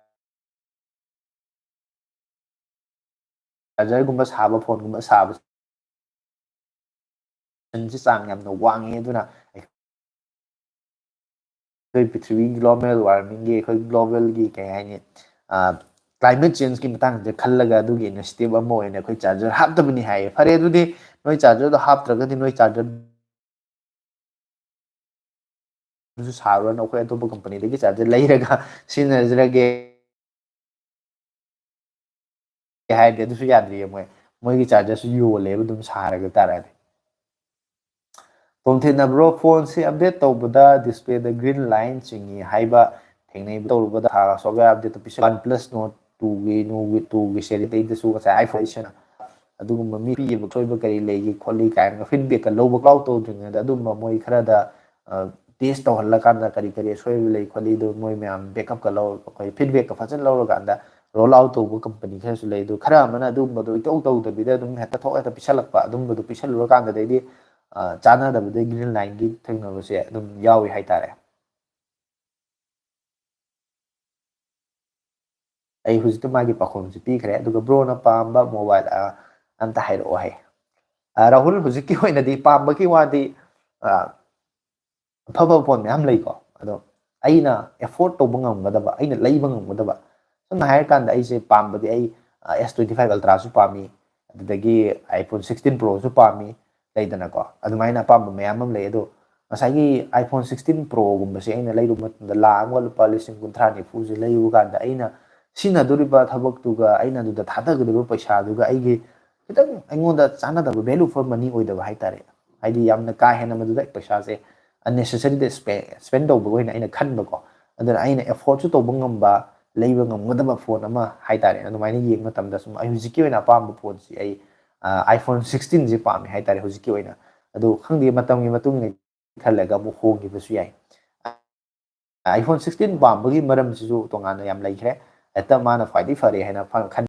ꯆꯥꯔꯖꯔꯒꯨꯝꯕ ꯁꯥꯕ, ꯐꯣꯟꯒꯨꯝꯕ ꯁꯥꯕꯁꯦ ꯁꯤ ꯆꯥꯡ ꯌꯥꯝꯅ ꯋꯥꯡꯉꯤ꯫ ꯑꯗꯨꯅ ꯑꯩꯈꯣꯏ ꯄ꯭ꯔꯤꯊꯤꯕꯤ global warmingꯒꯤ, ꯑꯩꯈꯣꯏ globalꯒꯤ ꯀꯩ ꯍꯥꯏꯅꯤ, ꯑ, climate changeꯀꯤ ꯃꯇꯥꯡꯁꯤꯗ ꯈꯜꯂꯒ ꯑꯗꯨꯒꯤ initiative ꯑꯃ ꯑꯣꯏꯅ ꯑꯩꯈꯣꯏ ꯆꯥꯔꯖꯔ ꯍꯥꯞꯇꯕꯅꯤ ꯍꯥꯏꯌꯦ꯫ ꯐꯔꯦ, ꯑꯗꯨꯗꯤ ꯅꯣꯏ ꯆꯥꯔꯖꯔꯗꯣ ꯍꯥꯞꯇ꯭ꯔꯒꯗꯤ ꯅꯣꯏ ꯆꯥꯔꯖꯔ ꯑꯗꯨꯁꯨ ꯁꯥꯔꯨꯔꯅꯨ, ꯑꯩꯈꯣꯏ ꯑꯇꯣꯞꯄ ꯀꯝꯄꯅꯤꯗꯒꯤ ꯆꯥꯔꯖꯔ ꯂꯩꯔꯒ ꯁꯤꯖꯤꯟꯅꯖꯔꯒꯦ ꯍꯥꯏꯔꯗꯤ ꯑꯗꯨꯁꯨ ꯌꯥꯗ꯭ꯔꯤꯌꯦ꯫ ꯃꯣꯏ, ꯃꯣꯏꯒꯤ ꯆꯥꯔꯖꯔꯁꯨ ꯌꯣꯜꯂꯦꯕ ꯑꯗꯨꯝ ꯁꯥꯔꯒ ꯇꯥꯔꯛꯑꯗꯤ꯫ ꯇꯣꯝꯊꯤꯟꯅ, "Bro, ꯐꯣꯟꯁꯤ update ꯇꯧꯕꯗ displayꯗ green line ꯆꯤꯡꯉꯤ ꯍꯥꯏꯕ ꯊꯦꯡꯅꯩ, ꯇꯧꯔꯨꯕꯗ software update ꯄꯤꯁꯜ OnePlus Nord twoꯒꯤ, Nord twoꯒꯤ series ꯑꯇꯩꯗꯁꯨ ꯉꯁꯥꯏ iPhone ꯑꯗꯨꯒꯨꯝꯕ ꯃꯤ ꯄꯤꯌꯦꯕ, ꯁꯣꯏꯕ ꯀꯔꯤ ꯂꯩꯒꯦ ꯈꯣꯠꯂꯤ" ꯀꯥꯏꯅ feedbackꯀ ꯂꯧꯕ ꯀꯥꯎ ꯇꯧꯗ꯭ꯔꯤꯉꯩꯗ ꯑꯗꯨꯝꯕ ꯃꯣꯏ ꯈꯔꯗ, ꯑ, test ꯇꯧꯍꯜꯂꯀꯥꯟꯗ ꯀꯔꯤ ꯀꯔꯤ ꯑꯁꯣꯏꯕ ꯂꯩ ꯈꯣꯠꯂꯤ ꯑꯗꯨ ꯃꯣꯏ ꯃꯌꯥꯝ backupꯀ ꯂꯧꯔꯒ, ꯑꯩꯈꯣꯏ feedbackꯀ ꯐꯖꯅ ꯂꯧꯔꯀꯥꯟꯗ roll out ꯇꯧꯕ ꯀꯝꯄꯅꯤ ꯈꯔꯁꯨ ꯂꯩ꯫ ꯑꯗꯨ ꯈꯔ ꯑꯃꯅ ꯑꯗꯨꯒꯨꯝꯕꯗꯣ ꯏꯇꯧ ꯇꯧꯗꯕꯤꯗ ꯑꯗꯨꯝ ꯍꯦꯛꯇ ꯊꯣꯛ ꯍꯦꯛꯇ ꯄꯤꯁꯜꯂꯛꯄ, ꯑꯗꯨꯝꯕꯗꯣ ꯄꯤꯁꯜꯂꯨꯔꯀꯥꯟꯗꯗꯩꯗꯤ, ꯑ, ꯆꯥꯟꯅꯗꯕꯗꯩ green lineꯒꯤ ꯊꯦꯡꯅꯕꯁꯦ ꯑꯗꯨꯝ ꯌꯥꯎꯏ ꯍꯥꯏꯇꯥꯔꯦ꯫ ꯑꯩ ꯍꯧꯖꯤꯛꯇ ꯃꯥꯒꯤ ꯄꯥꯎꯈꯨꯝꯁꯤ ꯄꯤꯈ꯭ꯔꯦ꯫ ꯑꯗꯨꯒ broꯅ ꯄꯥꯝꯕ mobile, ꯑ, ꯑꯝꯇ ꯍꯥꯏꯔꯛꯑꯣ ꯍꯥꯏ꯫ ꯑ, ꯔꯥꯍꯨꯜ, ꯍꯧꯖꯤꯛꯀꯤ ꯑꯣꯏꯅꯗꯤ ꯄꯥꯝꯕꯒꯤ ꯋꯥꯗꯤ, ꯑ, ꯑꯐꯕ ꯐꯣꯟ ꯃꯌꯥꯝ ꯂꯩꯀꯣ꯫ ꯑꯗꯣ ꯑꯩꯅ afford ꯇꯧꯕ ꯉꯝꯒꯗꯕ, ꯑꯩꯅ ꯂꯩꯕ ꯉꯝꯒꯗꯕ, ꯁꯝꯅ ꯍꯥꯏꯔꯀꯥꯟꯗ ꯑꯩꯁꯦ ꯄꯥꯝꯕꯗꯤ ꯑꯩ, ꯑ, S twenty five Ultraꯁꯨ ꯄꯥꯝꯃꯤ, ꯑꯗꯨꯗꯒꯤ iPhone sixteen Proꯁꯨ ꯄꯥꯝꯃꯤ, ꯂꯩꯗꯅꯀꯣ꯫ ꯑꯗꯨꯃꯥꯏꯅ ꯑꯄꯥꯝꯕ ꯃꯌꯥꯝ ꯑꯃ ꯂꯩ꯫ ꯑꯗꯣ ꯉꯁꯥꯏꯒꯤ iPhone sixteen Proꯒꯨꯝꯕꯁꯦ ꯑꯩꯅ ꯂꯩꯔꯨꯕ ꯃꯇꯝꯗ ꯂꯥꯈ ꯑꯃꯒ ꯂꯨꯄꯥ ꯂꯤꯁꯤꯡ ꯀꯨꯟꯊ꯭ꯔꯥ ꯅꯤꯐꯨꯁꯦ ꯂꯩꯔꯨꯕ ꯀꯥꯟꯗ ꯑꯩꯅ ꯁꯤꯖꯤꯟꯅꯗꯣꯔꯤꯕ ꯊꯕꯛꯇꯨꯒ ꯑꯩꯅ ꯑꯗꯨꯗ ꯊꯥꯗꯒꯗꯧꯔꯤꯕ ꯄꯩꯁꯥꯗꯨꯒ ꯑꯩꯒꯤ ꯈꯤꯇꯪ ꯑꯩꯉꯣꯟꯗ ꯆꯥꯟꯅꯗꯕ, value for money ꯑꯣꯏꯗꯕ ꯍꯥꯏꯇꯥꯔꯦ꯫ ꯍꯥꯏꯗꯤ ꯌꯥꯝꯅ ꯀꯥ ꯍꯦꯟꯅ ꯃꯗꯨꯗ ꯑꯩ ꯄꯩꯁꯥꯁꯦ unnecessary ꯗ spend ꯇꯧꯕꯒ ꯑꯣꯏꯅ ꯑꯩꯅ ꯈꯟꯕꯀꯣ꯫ ꯑꯗꯨꯅ ꯑꯩꯅ afford ꯁꯨ ꯇꯧꯕ ꯉꯝꯕ, ꯂꯩꯕ ꯉꯝꯒꯗꯕ phone ꯑꯃ ꯍꯥꯏꯇꯥꯔꯦ꯫ ꯑꯗꯨꯃꯥꯏꯅ ꯌꯦꯡꯕ ꯃꯇꯝꯗ ꯁꯨꯝ ꯑꯩ ꯍꯧꯖꯤꯛꯀꯤ ꯑꯣꯏꯅ ꯑꯄꯥꯝꯕ phone ꯁꯤ ꯑꯩ iPhone sixteen ꯁꯤ ꯄꯥꯝꯃꯦ ꯍꯥꯏꯇꯥꯔꯦ ꯍꯧꯖꯤꯛꯀꯤ ꯑꯣꯏꯅ꯫ ꯑꯗꯨ ꯈꯪꯗꯦ, ꯃꯇꯝꯒꯤ ꯃꯇꯨꯡ ꯏꯟꯅ ꯈꯜꯂꯒ ꯑꯃꯨꯛ ꯍꯣꯡꯈꯤꯕꯁꯨ ꯌꯥꯏ꯫ iPhone sixteen ꯄꯥꯝꯕꯒꯤ ꯃꯔꯝꯁꯤꯁꯨ ꯇꯣꯉꯥꯟꯅ ꯌꯥꯝ ꯂꯩꯈ꯭ꯔꯦ꯫ ꯍꯦꯛꯇ ꯃꯥꯅ ꯈ꯭ꯋꯥꯏꯗꯒꯤ ꯐꯔꯦ ꯍꯥꯏꯅ ꯈꯟ